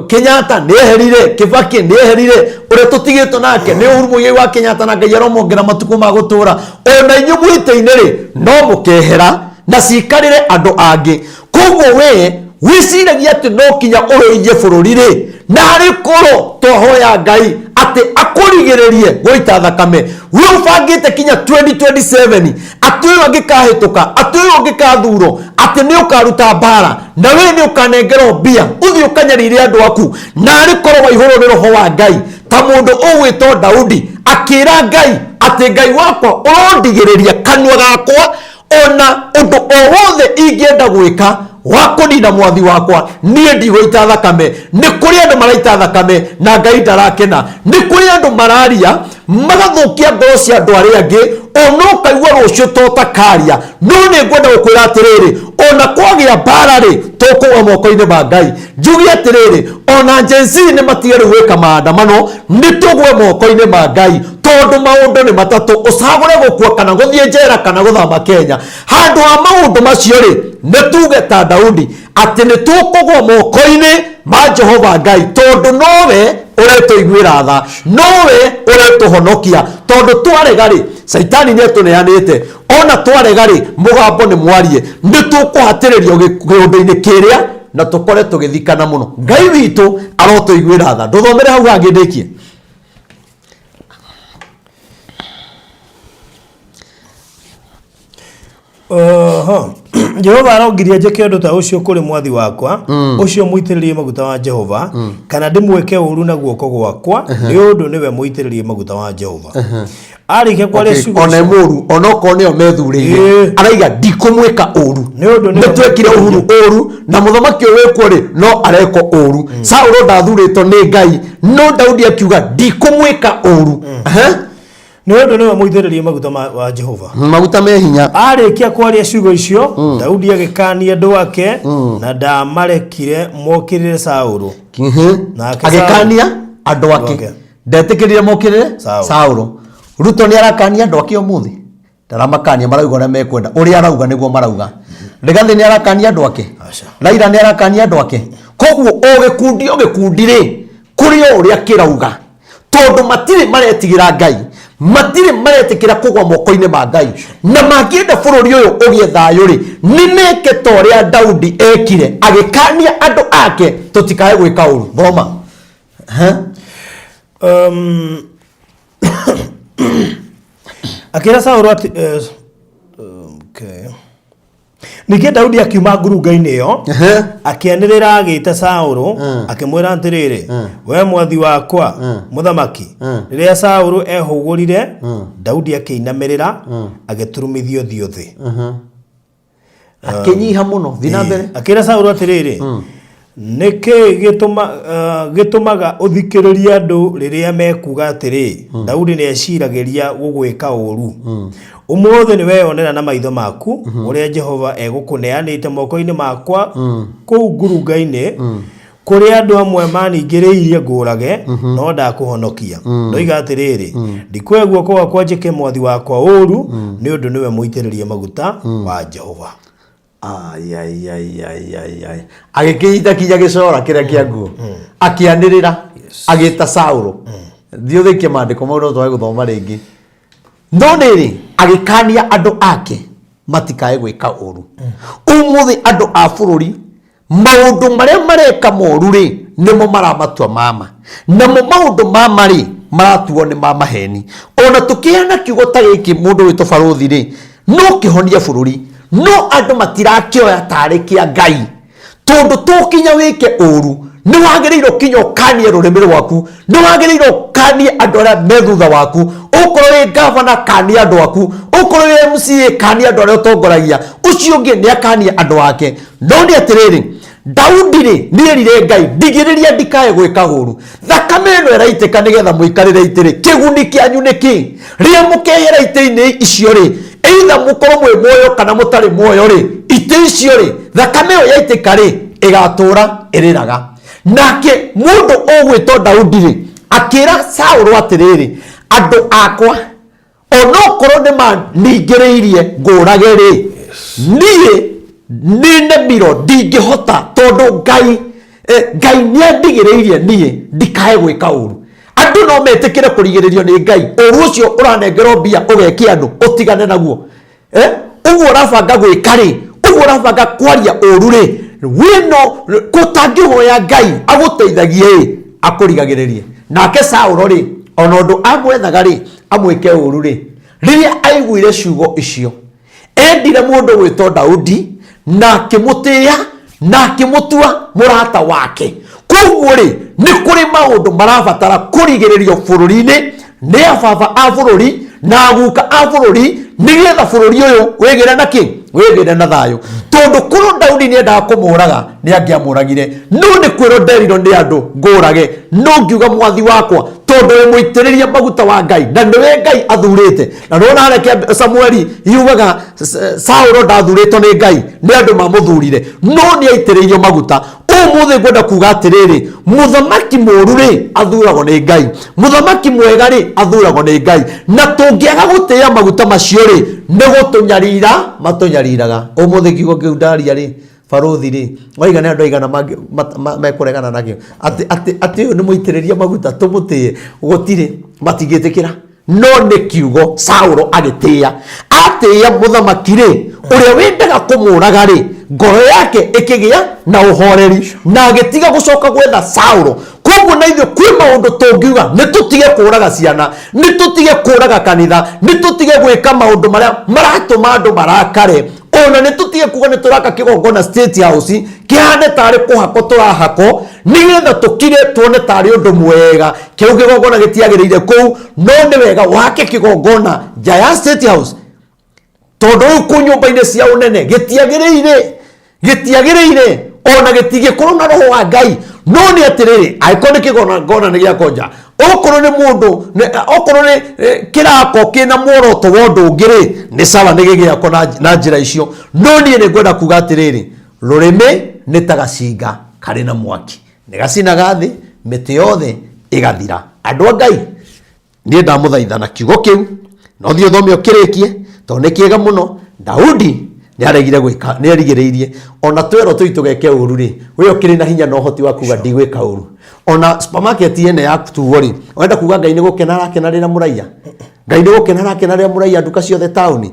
Kenyatta nĩ eherire, Kibaki nĩ eherire, ũrĩa tũtigĩtwo nake nĩ Uhuru Muigai wa Kenyatta, na Ngai aromongerera matukũ ma gũtũra. Ona inyuĩ mwĩtĩ-inĩ rĩ, no mũkehera na cikarĩre andũ angĩ. Koguo we wĩciragia atĩ no kinya ũrũithie bũrũri rĩ, na arĩ korwo twahoya Ngai atĩ akũrigĩrĩrie gũita thakame, we ũbangĩte kinya 2027 atĩ ũyũ angĩkahĩtũka, atĩ ũyũ ũngĩkathurwo, atĩ nĩ ũkaruta mbara na we nĩ ũkanengerwo mbia ũthiĩ ũkanyarire andũ aku. Na arĩ korwo waihũrwo nĩ roho wa Ngai ta mũndũ ũgwĩtwo Daudi akĩra Ngai atĩ Ngai wakwa ũrondigĩrĩria kanua gakwa. Ona ũndũ o wothe ingĩenda gwĩka wa kũnina mwathi wakwa, niĩ ndigũita thakame. Nĩ kũrĩ andũ maraita thakame na Ngai ndarakena. Nĩ kũrĩ andũ mararia magathũkia ngoro cia andũ arĩa angĩ, ona ũkaigua rũciũ to takaria. No nĩ ngwenda gũkwĩra atĩrĩrĩ, ona kwagĩa mbara rĩ, tũkũgwa moko-inĩ ma Ngai. Njuge atĩrĩrĩ, ona Gen Z nĩ matige rĩu gwĩka maandamano, nĩ tũgwe moko-inĩ ma Ngai, tondũ maũndũ nĩ matatũ: ũcagũre gũkua, kana gũthiĩ njera, kana gũthama Kenya. Handũ ha maũndũ macio rĩ, nĩ tuge ta Daudi atĩ nĩ tũkũgwa moko-inĩ ma Jehova Ngai, tondũ nowe ũretũiguĩra tha, nowe ũretũhonokia. Tondũ twarega rĩ, Caitani nĩ etũneanĩte. Ona twarega rĩ, mũgambo nĩ mwarie, nĩ tũkũhatĩrĩrio kĩũndũ-inĩ kĩrĩa na tũkore tũgĩthikana mũno. Ngai witũ arotũiguĩra tha. Ndũthomere hau hangĩ ndĩkie. Oho. Jehova arongiria njĩke ũndũ ta ũcio kũrĩ mwathi wakwa, ũcio mũitĩrĩrie maguta wa Jehova, kana ndĩmwĩke ũũru na guoko gwakwa, nĩ ũndũ nĩwe mũitĩrĩrie maguta wa Jehova. Arĩkia kwaria ciugo ona icio, mũru, onokorwo nĩo methurĩire, araiga ndikũmwĩka ũru, Nĩ ũndũ nĩwe nĩ twekire mũitĩrĩrie. Uhuru ũru, na mũthamaki ũyũ wĩkuo rĩ, no arekwo ũru. Saũlũ ndathurĩtwo nĩ Ngai, no Daudi akiuga ndikũmwĩka ũru. Aha. Nĩ ũndũ nĩwe mũitĩrĩrie maguta wa Jehova. Maguta me hinya. Arĩkia kwaria ciugo icio, Daudi agĩkaania andũ ake na ndaamarekire mokĩrĩre Saũlũ. Nake Agĩkania andũ ake. Ake. Ndetĩkĩrire mokĩrĩre Saũlũ. Saũlũ. Ruto nĩ arakania andũ ake ũmũthĩ? Ndaramakania, marauga ũrĩa mekwenda, ũrĩa arauga nĩguo marauga. Rigathĩ nĩ arakania andũ ake? Aca. Raila nĩ arakania andũ ake? Koguo o gĩkundi o gĩkundi rĩ, kũrĩ o ũrĩa kĩrauga, tondũ matirĩ maretigĩra Ngai, matirĩ maretĩkĩra kũgwa moko-inĩ ma Ngai. Na mangĩenda bũrũri ũyũ ũgĩe thayũ rĩ, nĩ meke ta ũrĩa Daudi ekire, agĩkania andũ ake tũtikae gwĩka ũru. Thoma. Ha? Akĩra Saũlũ atĩ okay. Ningĩ Daudi akiuma ngurunga-inĩ ĩyo, akĩanĩrĩra agĩĩta Saũlũ, akĩmwĩra atĩrĩrĩ, "We mwathi wakwa mũthamaki!" Rĩrĩa Saũlũ ehũgũrire, Daudi akĩinamĩrĩra, agĩturumithia ũthiũ thĩ. Akĩnyiha mũno. Thiĩ na mbere. Akĩra Saũlũ atĩrĩrĩ, "Nĩ kĩĩ gĩtũmaga ũthikĩrĩrie andũ rĩrĩa mekuuga atĩrĩ, 'Daudi nĩeciragĩria gũgwĩka ũũru'? Ũmũthĩ nĩweyonera na maitho maku ũrĩa Jehova egũkũneanĩte moko-inĩ makwa kũu ngurunga-inĩ, kũrĩ andũ amwe maningĩrĩirie ngũũrage, no ndakũhonokia. Ndoiga atĩrĩrĩ, 'Ndikuoya guoko gwakwa njĩke mwathi wakwa ũũru, nĩ ũndũ nĩwe mũitĩrĩrie maguta wa Jehova." Ai, ai, ai, ai, ai, ai. Agĩkĩnyita kinya gĩcora kĩrĩa kĩa nguo, akĩanĩrĩra agĩta Saũlũ. Thiĩ ũthĩkie maandĩko mau, no twage gũthoma rĩngĩ. No rĩrĩ, agĩkania andũ ake matikae gwĩka ũru. Ũmũthĩ andũ a bũrũri, maũndũ marĩa mareka moru rĩ, nĩmo maramatua mama, namo maũndũ mama rĩ, maratuo nĩ ma maheni. Ona tũkĩheana kiugo ta gĩkĩ, mũndũ wĩtwo barũthi rĩ, no kĩhonie bũrũri, no andũ matirakĩoya tarĩ kĩa Ngai, tondũ tũkinya wĩke ũru, nĩ wagĩrĩirwo kinya ũkanie rũrĩmĩ rwaku, nĩ wagĩrĩirwo ũkanie andũ arĩa me thutha waku. Ũkorwo wĩ gavana, kania andũ aku. Ũkorwo wĩ MCA, kania andũ arĩa ũtongoragia. Ũcio ũngĩ nĩ akanie andũ ake. No nĩ atĩrĩrĩ, Daudi rĩ, nĩerire Ngai, "Ndigĩrĩria ndikae gwĩka ũru. Thakame ĩno ĩraitĩka nĩgetha mũikarĩre itĩ-rĩ, kĩguni kĩanyu nĩ kĩ? Rĩrĩa mũkehera itĩ-inĩ icio rĩ, either mũkorwo mwĩ muoyo kana mũtarĩ muoyo rĩ, itĩ icio rĩ, thakame ĩyo yaitĩka rĩ, ĩgatũra ĩrĩraga." Nake mũndũ ũgwĩtwo Daudi rĩ, akĩra Saũlũ atĩrĩrĩ, "Andũ akwa, onokorwo nĩ maningĩrĩirie ngũrage rĩ, niĩ nĩ nemiro, ndingĩhota, tondũ Ngai nĩ andigĩrĩirie niĩ ndikae gwĩka ũru." Andũ no metĩkĩre kũrigĩrĩrio nĩ Ngai. Ũru ũcio ũranengerwo mbia ũgeke andũ, ũtigane naguo. Ũguo ũrabanga gwĩka rĩ, ũguo ũrabanga kwaria ũru rĩ, wĩno kũtangĩhoya Ngai agũteithagie ĩ, akũrigagĩrĩrie. Nake Saũlũ rĩ, ona ũndũ amwethaga rĩ, amwĩke ũru rĩ, rĩrĩa aiguire ciugo icio, endire mũndũ gwĩtwo Daudi na akĩmũtĩĩa na akĩmũtua mũrata wake. Koguo rĩ, nĩ kũrĩ maũndũ marabatara kũrigĩrĩrio bũrũri-inĩ nĩ ababa a bũrũri na aguka a bũrũri. Nĩgetha bũrũri ũyũ wĩgĩre na kĩ? Wĩgĩre na thayũ. Tondũ korwo Daudi nĩ endaga kũmũraga, nĩ angĩamũragire. No nĩ kwĩrwo nderirwo nĩ andũ ngũrage, no ngiuga mwathi wakwa, tondũ wĩ mũitĩrĩrie maguta wa Ngai na nĩwe Ngai athurĩte. Na nĩwona harĩa Samueli yugaga Saũlũ ndathurĩtwo nĩ Ngai, nĩ andũ mamũthurire, no nĩ aitĩrĩirio maguta. Ũmũthĩ ngwenda kuga atĩrĩrĩ, mũthamaki mũru rĩ athuragwo nĩ Ngai, mũthamaki mwega rĩ athuragwo nĩ Ngai. Na tũngĩaga gũtĩĩa maguta macio rĩ, nĩ gũtũnyarira matũnyariraga. Ũmũthĩ kiugo kĩu ndaria rĩ, barũthi rĩ, waiga nĩ andũ aigana mekũregana nakĩo atĩ atĩ atĩ ũyũ nĩ mũitĩrĩrie maguta tũmũtĩe? Gũtirĩ, matingĩtĩkĩra. No nĩ kiugo Saũlũ agĩtĩĩa, atĩĩa mũthamaki rĩ, ũrĩa wendaga kũmũraga rĩ, ngoro yake ĩkĩgĩa na ũhoreri na agĩtiga gũcoka gwetha Saũlũ. Koguo na ithuĩ kwĩ maũndũ tũngiuga nĩ tũtige kũraga ciana, nĩ tũtige kũraga kanitha, nĩ tũtige gwĩka maũndũ marĩa maratũma andũ marakare, ona nĩ tũtige kuga nĩ tũraka kĩgongona State House kĩhane tarĩ kũhakwo tũrahakwo nĩgetha tũkire tuone tarĩ ũndũ mwega. Kĩu kĩgongona gĩtiagĩrĩire kũu, no nĩ wega wake kĩgongona nja ya State House, tondũ rĩu kũ nyũmba-inĩ cia ũnene gĩtiagĩrĩire, gĩtiagĩrĩire ona gĩtingĩkorwo na roho wa Ngai. No nĩ atĩrĩrĩ, angĩkorwo nĩ kĩgongona nĩ gĩakwo nja, okorwo nĩ mũndũ, okorwo nĩ kĩrako kĩna muoroto wa ũndũ ũngĩ rĩ, nĩ sawa, nĩ gĩgĩakwo na njĩra icio. No niĩ nĩ ngwenda kuga atĩrĩrĩ, rũrĩmĩ nĩ ta gacinga karĩ na mwaki, nĩ gacinaga thĩ, mĩtĩ yothe ĩgathira. Andũ a Ngai, niĩ ndamũthaitha na kiugo kĩu, no thiĩ ũthome ũkĩrĩkie, tondũ nĩ kĩega mũno. Daudi nĩ aregire gwĩka, nĩ erigĩrĩirie. Ona twerwo tũi tũgeke ũru rĩ, we ũkĩrĩ na hinya na ũhoti wa kuga ndigwĩka ũru. Ona supermarket ĩno ya tuo rĩ, ũrenda kuga Ngai nĩ gũkena arakena rĩrĩa mũraiya? Ngai nĩ gũkena arakena rĩrĩa mũraiya nduka ciothe taũni?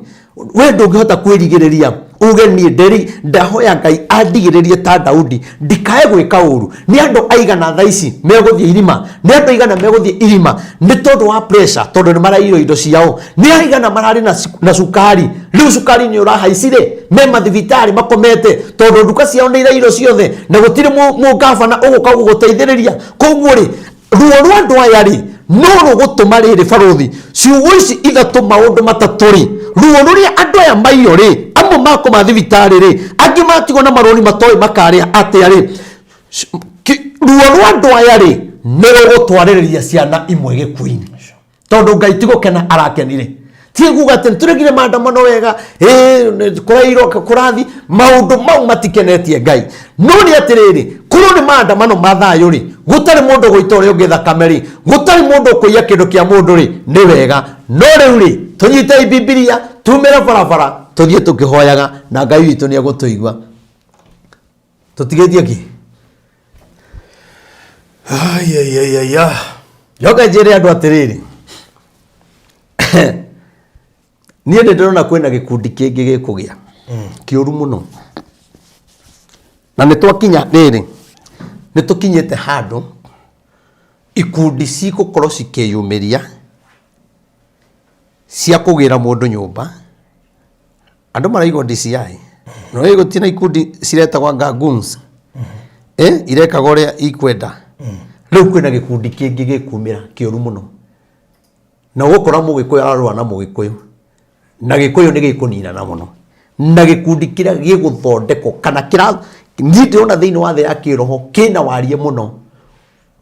We ndũngĩhota kwĩrigĩrĩria uge niĩ nderi ndahoya Ngai andigĩrĩrie ta Daudi ndikae gwĩka ũru. Nĩ andũ aigana thaa ici megũthiĩ irima? Nĩ andũ aigana megũthiĩ irima nĩ tondũ wa pressure, tondũ nĩ maraiywo indo ciao? Nĩ aigana mararĩ na cukari, rĩu cukari nĩ ũrahaicire, me mathibitarĩ makomete tondũ nduka ciao nĩ iraiyirwo ciothe na gũtirĩ mũgabana ũgũka gũgũteithĩrĩria? Koguo rĩ, ruo rwa andũ aya rĩ, no rũgũtũma rĩrĩ, barũthi, ciugo ici ithatũ, maũndũ matatũ rĩ, ruo rũrĩa andũ aya maiyo rĩ, amwe makoma thibitarĩ rĩ, angĩ matigwo na marũni matoĩ makarĩa atĩa rĩ, ruo rwa andũ aya rĩ, nĩ rũgũtwarĩrĩria ciana imwe gĩkuũ-inĩ, tondũ Ngai ti gũkena arakenire. Ti kuga atĩ nĩtũregire maandamano wega, kũrairwo kũrathi, maũndũ mau matikenetie Ngai. No nĩ atĩrĩrĩ, korwo nĩ maandamano ma thayũ rĩ, gũtarĩ mũndũ gũita ũrĩa ũngĩ thakame rĩ, gũtarĩ mũndũ ũkũiya kĩndũ kĩa mũndũ rĩ, nĩ wega. No rĩu rĩ, tũnyitei Bibilia, tumĩre barabara, tũthiĩ tũkĩhoyaga, na Ngai witũ nĩ egũtũigua. Tũtigĩtie kĩ? Ai, ai, ai, ai, ah. Njoke njĩre andũ atĩrĩrĩ, niĩ nĩ ndĩrona kwĩna gĩkundi kĩngĩ gĩkũgĩa kĩũru mũno, na nĩ twakinya rĩrĩ, nĩ tũkinyĩte handũ ikundi cigũkorwo cikĩyumĩria cia kũgĩra mũndũ nyũmba. Andũ maraigwo DCI, no ĩ gũtirĩ na ikundi ciretagwo anga goons, irekaga ũrĩa ikwenda. Rĩu kwĩna gĩkundi kĩngĩ gĩkumĩra kĩũru mũno, na ũgũkora mũgĩkũyũ ararũa na mũgĩkũyũ, na gĩkũyũ nĩ gĩkũninana mũno. Na gĩkundi kĩrĩa gĩgũthondekwo kana kĩra, niĩ ndĩrona thĩinĩ wa thĩ ya kĩroho kĩna warie mũno.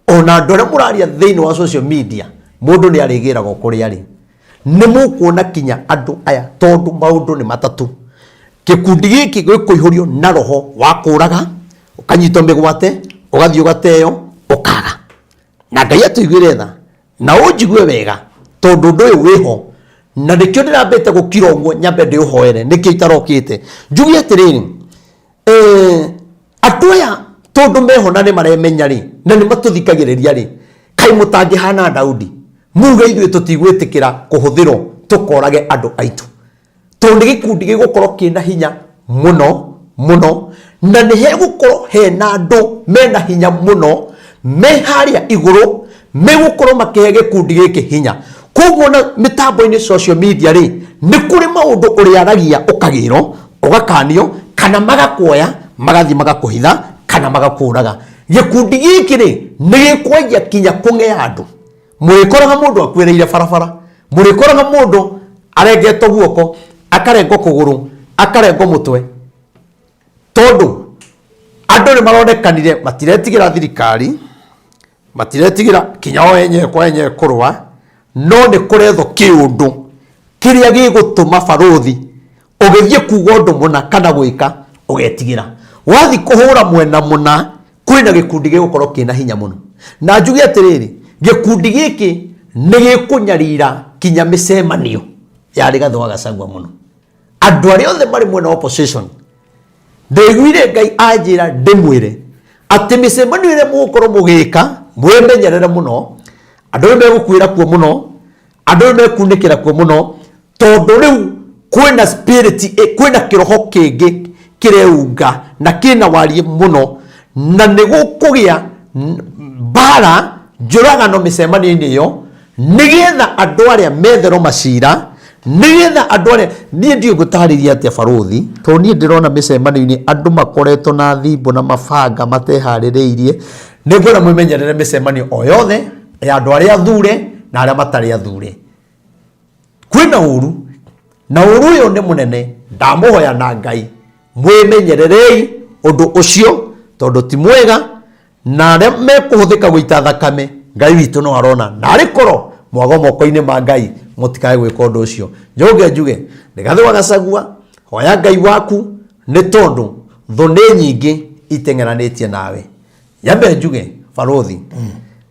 Ona andũ arĩa mũraria thĩinĩ wa social media, mũndũ nĩ arĩgĩragwo kũrĩa arĩ. Nĩ mũkuona kinya andũ aya, tondũ maũndũ nĩ matatũ. Gĩkundi gĩkĩ gĩkũihũrio na roho wa kũraga, ũkanyitwo mĩgwate, ũgathiĩ ũgateo, ũkaga. Na Ngai atũiguĩre tha na ũnjigue wega, tondũ ũndũ ũyũ wĩho, na nĩkĩo ndĩrambĩte gũkira ũguo nyambe ndĩũhoere, nĩkĩo itarokĩte njuge atĩrĩrĩ, andũ aya tondũ meho na nĩ maremenya rĩ, na nĩ matũthikagĩrĩria rĩ, kaĩ mũtangĩhana Daudi, muge ithuĩ tũtigwĩtĩkĩra kũhũthĩrwo tũkorage andũ aitũ, tondũ nĩ gĩkundi gĩgũkorwo kĩna hinya mũno mũno, na nĩ hegũkorwo hena andũ mena hinya mũno me harĩa igũrũ megũkorwo makĩhe gĩkundi gĩkĩ hinya. Koguo na mĩtambo-inĩ social media rĩ, nĩ kũrĩ maũndũ ũrĩaragia ũkagĩrwo, ũgakanio, kana magakuoya magathiĩ magakũhitha kana magakũraga. Gĩkundi gĩkĩ rĩ, nĩ gĩkwanjia kinya kũng'ea andũ. Mũrĩkoraga mũndũ akuĩrĩire barabara, mũrĩkoraga mũndũ Arengetwo guoko, akarengwo kũgũrũ, akarengwo mũtwe, tondũ andũ nĩ maronekanire matiretigĩra thirikari, matiretigĩra kinya o enyewe kwa enyewe kũrũa, no nĩ kũrethwo kĩũndũ kĩrĩa gĩgũtũma barũthi ũgĩthiĩ kuga ũndũ mũna kana gwĩka ũgetigĩra. Wathiĩ kũhũra mwena mũna, kwĩna gĩkundi gĩgũkorwo kĩna hinya mũno. Na njuge atĩrĩrĩ, gĩkundi gĩkĩ nĩ gĩkũnyarira kinya mĩcemanio ya Rigathĩ wa Gachagua mũno. Andũ arĩa othe marĩ mwena wa opposition, ndaiguire Ngai anjĩra ndĩmwĩre atĩ mĩcemanio ĩrĩa mũgũkorwo mũgĩka, mwĩmenyerere mũno. Andũ rĩu megũkuĩra kuo mũno, andũ rĩu mekunĩkĩra kuo mũno, tondũ rĩu kwĩna spirit, kwĩna kĩroho kĩngĩ kĩreunga na kĩna wariĩ mũno, na nĩ gũkũgĩa mbara njũragano mĩcemanio-inĩ ĩyo, nĩgetha andũ arĩa metherwo macira, nĩgetha andũ arĩa niĩ ndiũĩ ngũtarĩria atĩa barũthi, tondũ niĩ ndĩrona mĩcemanio-inĩ andũ makoretwo na thimbo na mabanga mateharĩrĩirie. Nĩ ngwenda mwĩmenyerere mĩcemanio o yothe ya andũ arĩa athure na arĩa matarĩ athure. Kwĩna ũru, na ũru ũyũ nĩ mũnene. Ndamũhoya na Ngai mwĩmenyererei ũndũ ũcio, tondũ ti mwega, na arĩa mekũhũthĩka gũita thakame, Ngai witũ no arona, na arĩ korwo mwagwo moko-inĩ ma Ngai, mũtikae gwĩka ũndũ ũcio. Njoke njuge, Rigathĩ wa Gachagua, hoya Ngai waku, nĩ tondũ thũ nĩ nyingĩ iteng'eranĩtie nawe. Nyambe njuge barũthi,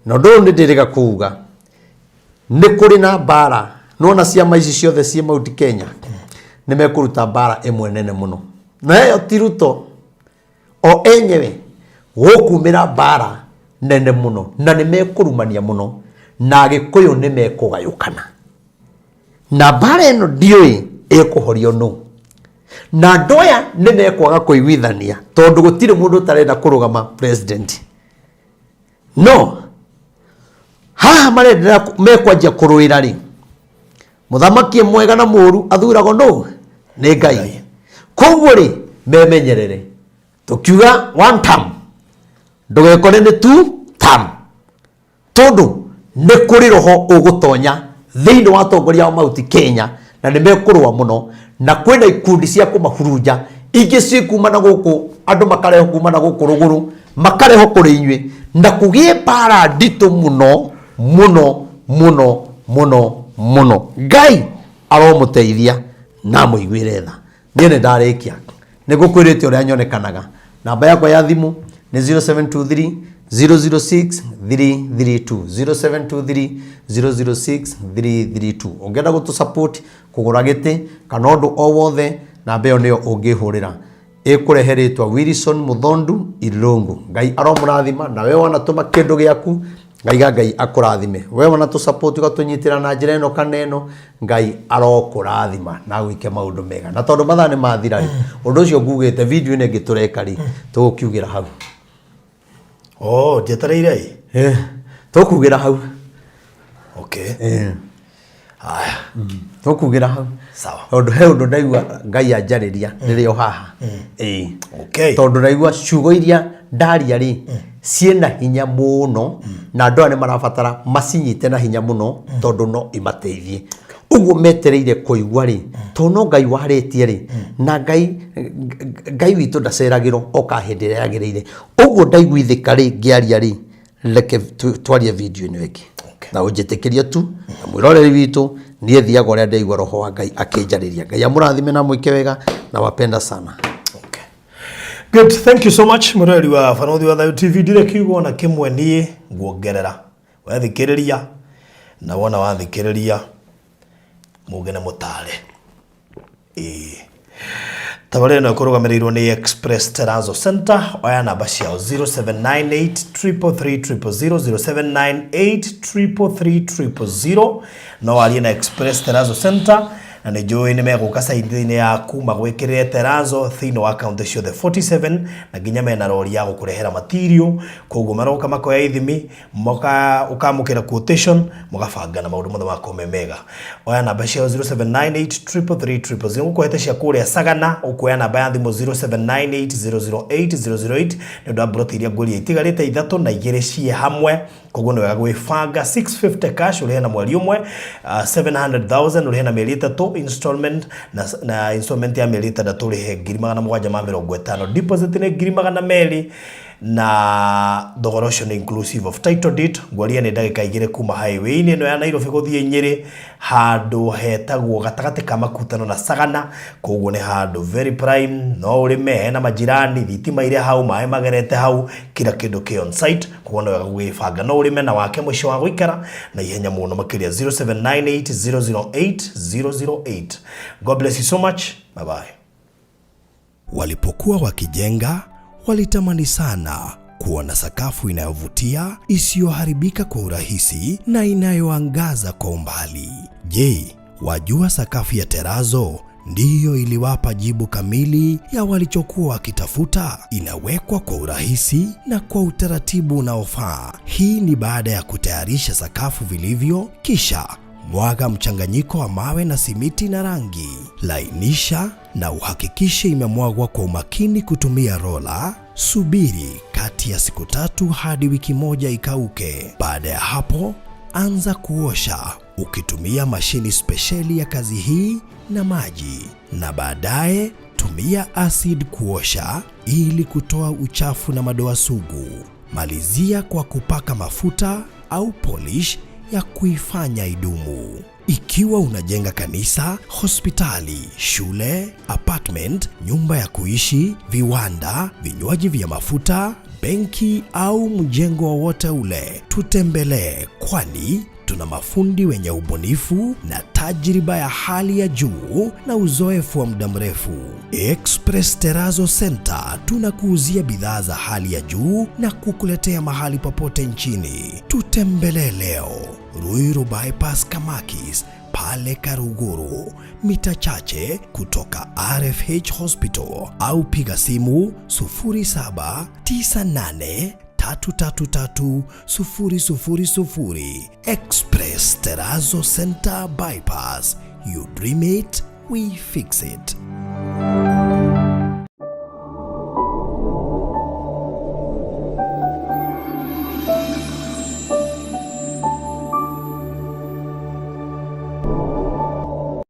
na ũndũ ũyũ nĩ ndĩrĩga kuuga, nĩ kũrĩ na mbara. Nona ciama ici ciothe ciĩ Mount Kenya nĩ mekũruta mbara ĩmwe nene mũno, na ĩyo ti Ruto o enyewe. Gũkumĩra mbara nene mũno, na nĩ mekũrumania mũno, na Agĩkũyũ nĩ mekũgayũkana, na mbara ĩno ndiũĩ ĩkũhorio nũ, na andũ aya nĩ mekwaga kũiguithania, tondũ gũtirĩ mũndũ ũtarenda kũrũgama president. No haha marenderea mekwanjia kũrũĩra rĩ, mũthamaki mwega na mũru athuragwo nũ? Nĩ Ngai. Koguo rĩ, memenyerere. Tũkiuga one term, ndũgekore nĩ two term, tondũ nĩ kũrĩ roho ũgũtonya thĩinĩ wa atongoria wa Mount Kenya, na nĩ mekũrũa mũno, na kwĩna ikundi cia kũmahurunja ingĩ ci kuma na gũkũ, andũ makarehwo kuma na gũkũ rũgũrũ, makarehwo kũrĩ inyuĩ, na kũgĩe mbara nditũ mũno mũno mũno mũno mũno. Ngai aromũteithia na amũiguĩre tha. Niĩ nĩ ndarĩkia. Nĩ ngũkwĩrĩte ũrĩa nyonekanaga. Namba yakwa ya thimũ nĩ 0723 006 332, 0723 006 332. Ũngĩenda gũtũ support kũgũra gĩtĩ kana ũndũ o wothe, namba ĩyo nĩyo ũngĩhũrĩra. Ĩkũrehe rĩtwa Wilson Muthondu Irungu. Ngai aromũrathima, na we wanatũma kĩndũ gĩaku, ngaiga Ngai akũrathime. We wanatũ support ũgatũnyitĩra na njĩra ĩno kana ĩno, Ngai arokũrathima na agwĩke maũndũ mega. Na tondũ mathaa nĩ mathira rĩ, ũndũ ũcio ngugĩte video ĩno ĩngĩ tũreka rĩ, tũgũkiugĩra hau. Oh, njetereire ĩ. Tũkugĩra hau. Okay. Haya. Tũkugĩra hau. Sawa. Tondũ he ũndũ ndaigua Ngai anjarĩria rĩrĩa o haha. Ĩĩ. Okay. Tondũ ndaigua ciugo iria ndaria rĩ, ciĩna hinya mũno, na andũ aya nĩ marabatara macinyite na hinya mũno, tondũ no imateithie. Ũguo metereire kũigua rĩ, tondũ no Ngai warĩtie rĩ, na Ngai Ngai witũ ndaceragĩrwo, oka hĩndĩ ĩrĩa yagĩrĩire. Ũguo ndaiguithĩka rĩ, ngĩaria rĩ, reke twarie video ĩno ĩngĩ. Na ũnjĩtĩkĩrie tu na mwĩroreri witũ, niĩ thiaga ũrĩa ndaigua roho wa Ngai akĩnjarĩria. Ngai amũrathime na amwĩke wega, na wapenda sana. Okay. Good, thank you so much mwĩroreri wa Barũthi wa Thayũ TV. Ndirĩ kiugo ona kĩmwe niĩ nguongerera. Wethikĩrĩria na wona wathikĩrĩria mũngĩ nĩ mũtare. Ĩĩ. Tabarĩra ĩno ĩkũrũgamĩrĩirwo nĩ Express Terrazzo Center. Oya namba ciao 0798 333 000, 0798 333 000. No warie na Express Terrazzo Center, na nĩ njũĩ nĩ megũka site-inĩ yaku magwĩkĩrĩre terrazzo thĩinĩ wa kaunti ciothe 47, na nginya mena rori ya gũkũrehera material. Koguo maroka makoya ithimi, moka ũkamũkĩra quotation, mũgabanga na maũndũ mothe magakorwo me mega. Oya namba ciao 0798 333 000. Ngũkũhete cia kũrĩa Sagana, ũkuoya namba ya thimũ 0798008008 nĩ ũndũ wa mburoti iria ngũria itigarĩte ithatũ na igĩrĩ ciĩ hamwe. Koguo nĩ wega gwĩbanga. 650 cash ũrĩhe na mweri ũmwe, 700,000 ũrĩhe na mĩeri ĩtatũ. Installment na installment ya mĩeri 6 ũrĩhe 750,000. Deposit nĩ 200,000 na thogora ũcio nĩ inclusive of title deed. Ngwaria nĩ ndagĩka 2 kuma highway-inĩ ĩno ya Nairobi gũthiĩ Nyĩrĩ, handũ hetagwo gatagatĩ ka Makutano na Sagana. Koguo nĩ handũ very prime, no ũrĩme, hena majirani, thitima irĩ hau, maĩ magerete hau, kila kĩndũ kĩ on site. Koguo nĩ wega gũgĩbanga, no ũrĩme na wake mũciĩ wa gũikara na ihenya mũno makĩria. 0798 008 008. God bless you so much. Bye bye. Walipokuwa wakijenga, walitamani sana kuona sakafu inayovutia, isiyoharibika kwa urahisi na inayoangaza kwa umbali. Je, wajua sakafu ya terazo ndiyo iliwapa jibu kamili ya walichokuwa wakitafuta? Inawekwa kwa urahisi na kwa utaratibu unaofaa. Hii ni baada ya kutayarisha sakafu vilivyo, kisha mwaga mchanganyiko wa mawe na simiti na rangi. Lainisha na uhakikishe imemwagwa kwa umakini kutumia rola. Subiri kati ya siku 3 hadi wiki 1 ikauke. Baada ya hapo, anza kuosha ukitumia mashini spesheli ya kazi hii na maji, na baadaye tumia acid kuosha ili kutoa uchafu na madoa sugu. Malizia kwa kupaka mafuta au polish ya kuifanya idumu. Ikiwa unajenga kanisa, hospitali, shule, apartment, nyumba ya kuishi, viwanda, vinywaji vya mafuta, benki au mjengo wowote ule, tutembelee, kwani tuna mafundi wenye ubunifu na tajriba ya hali ya juu na uzoefu wa muda mrefu. Express Terrazzo Center tunakuuzia bidhaa za hali ya juu na kukuletea mahali popote nchini. Tutembelee leo Ruiru Bypass Kamakis pale Karuguru, mita chache kutoka RFH Hospital, au piga simu 0798 333 000. Express Terrazzo Center Bypass. You dream it, we fix it.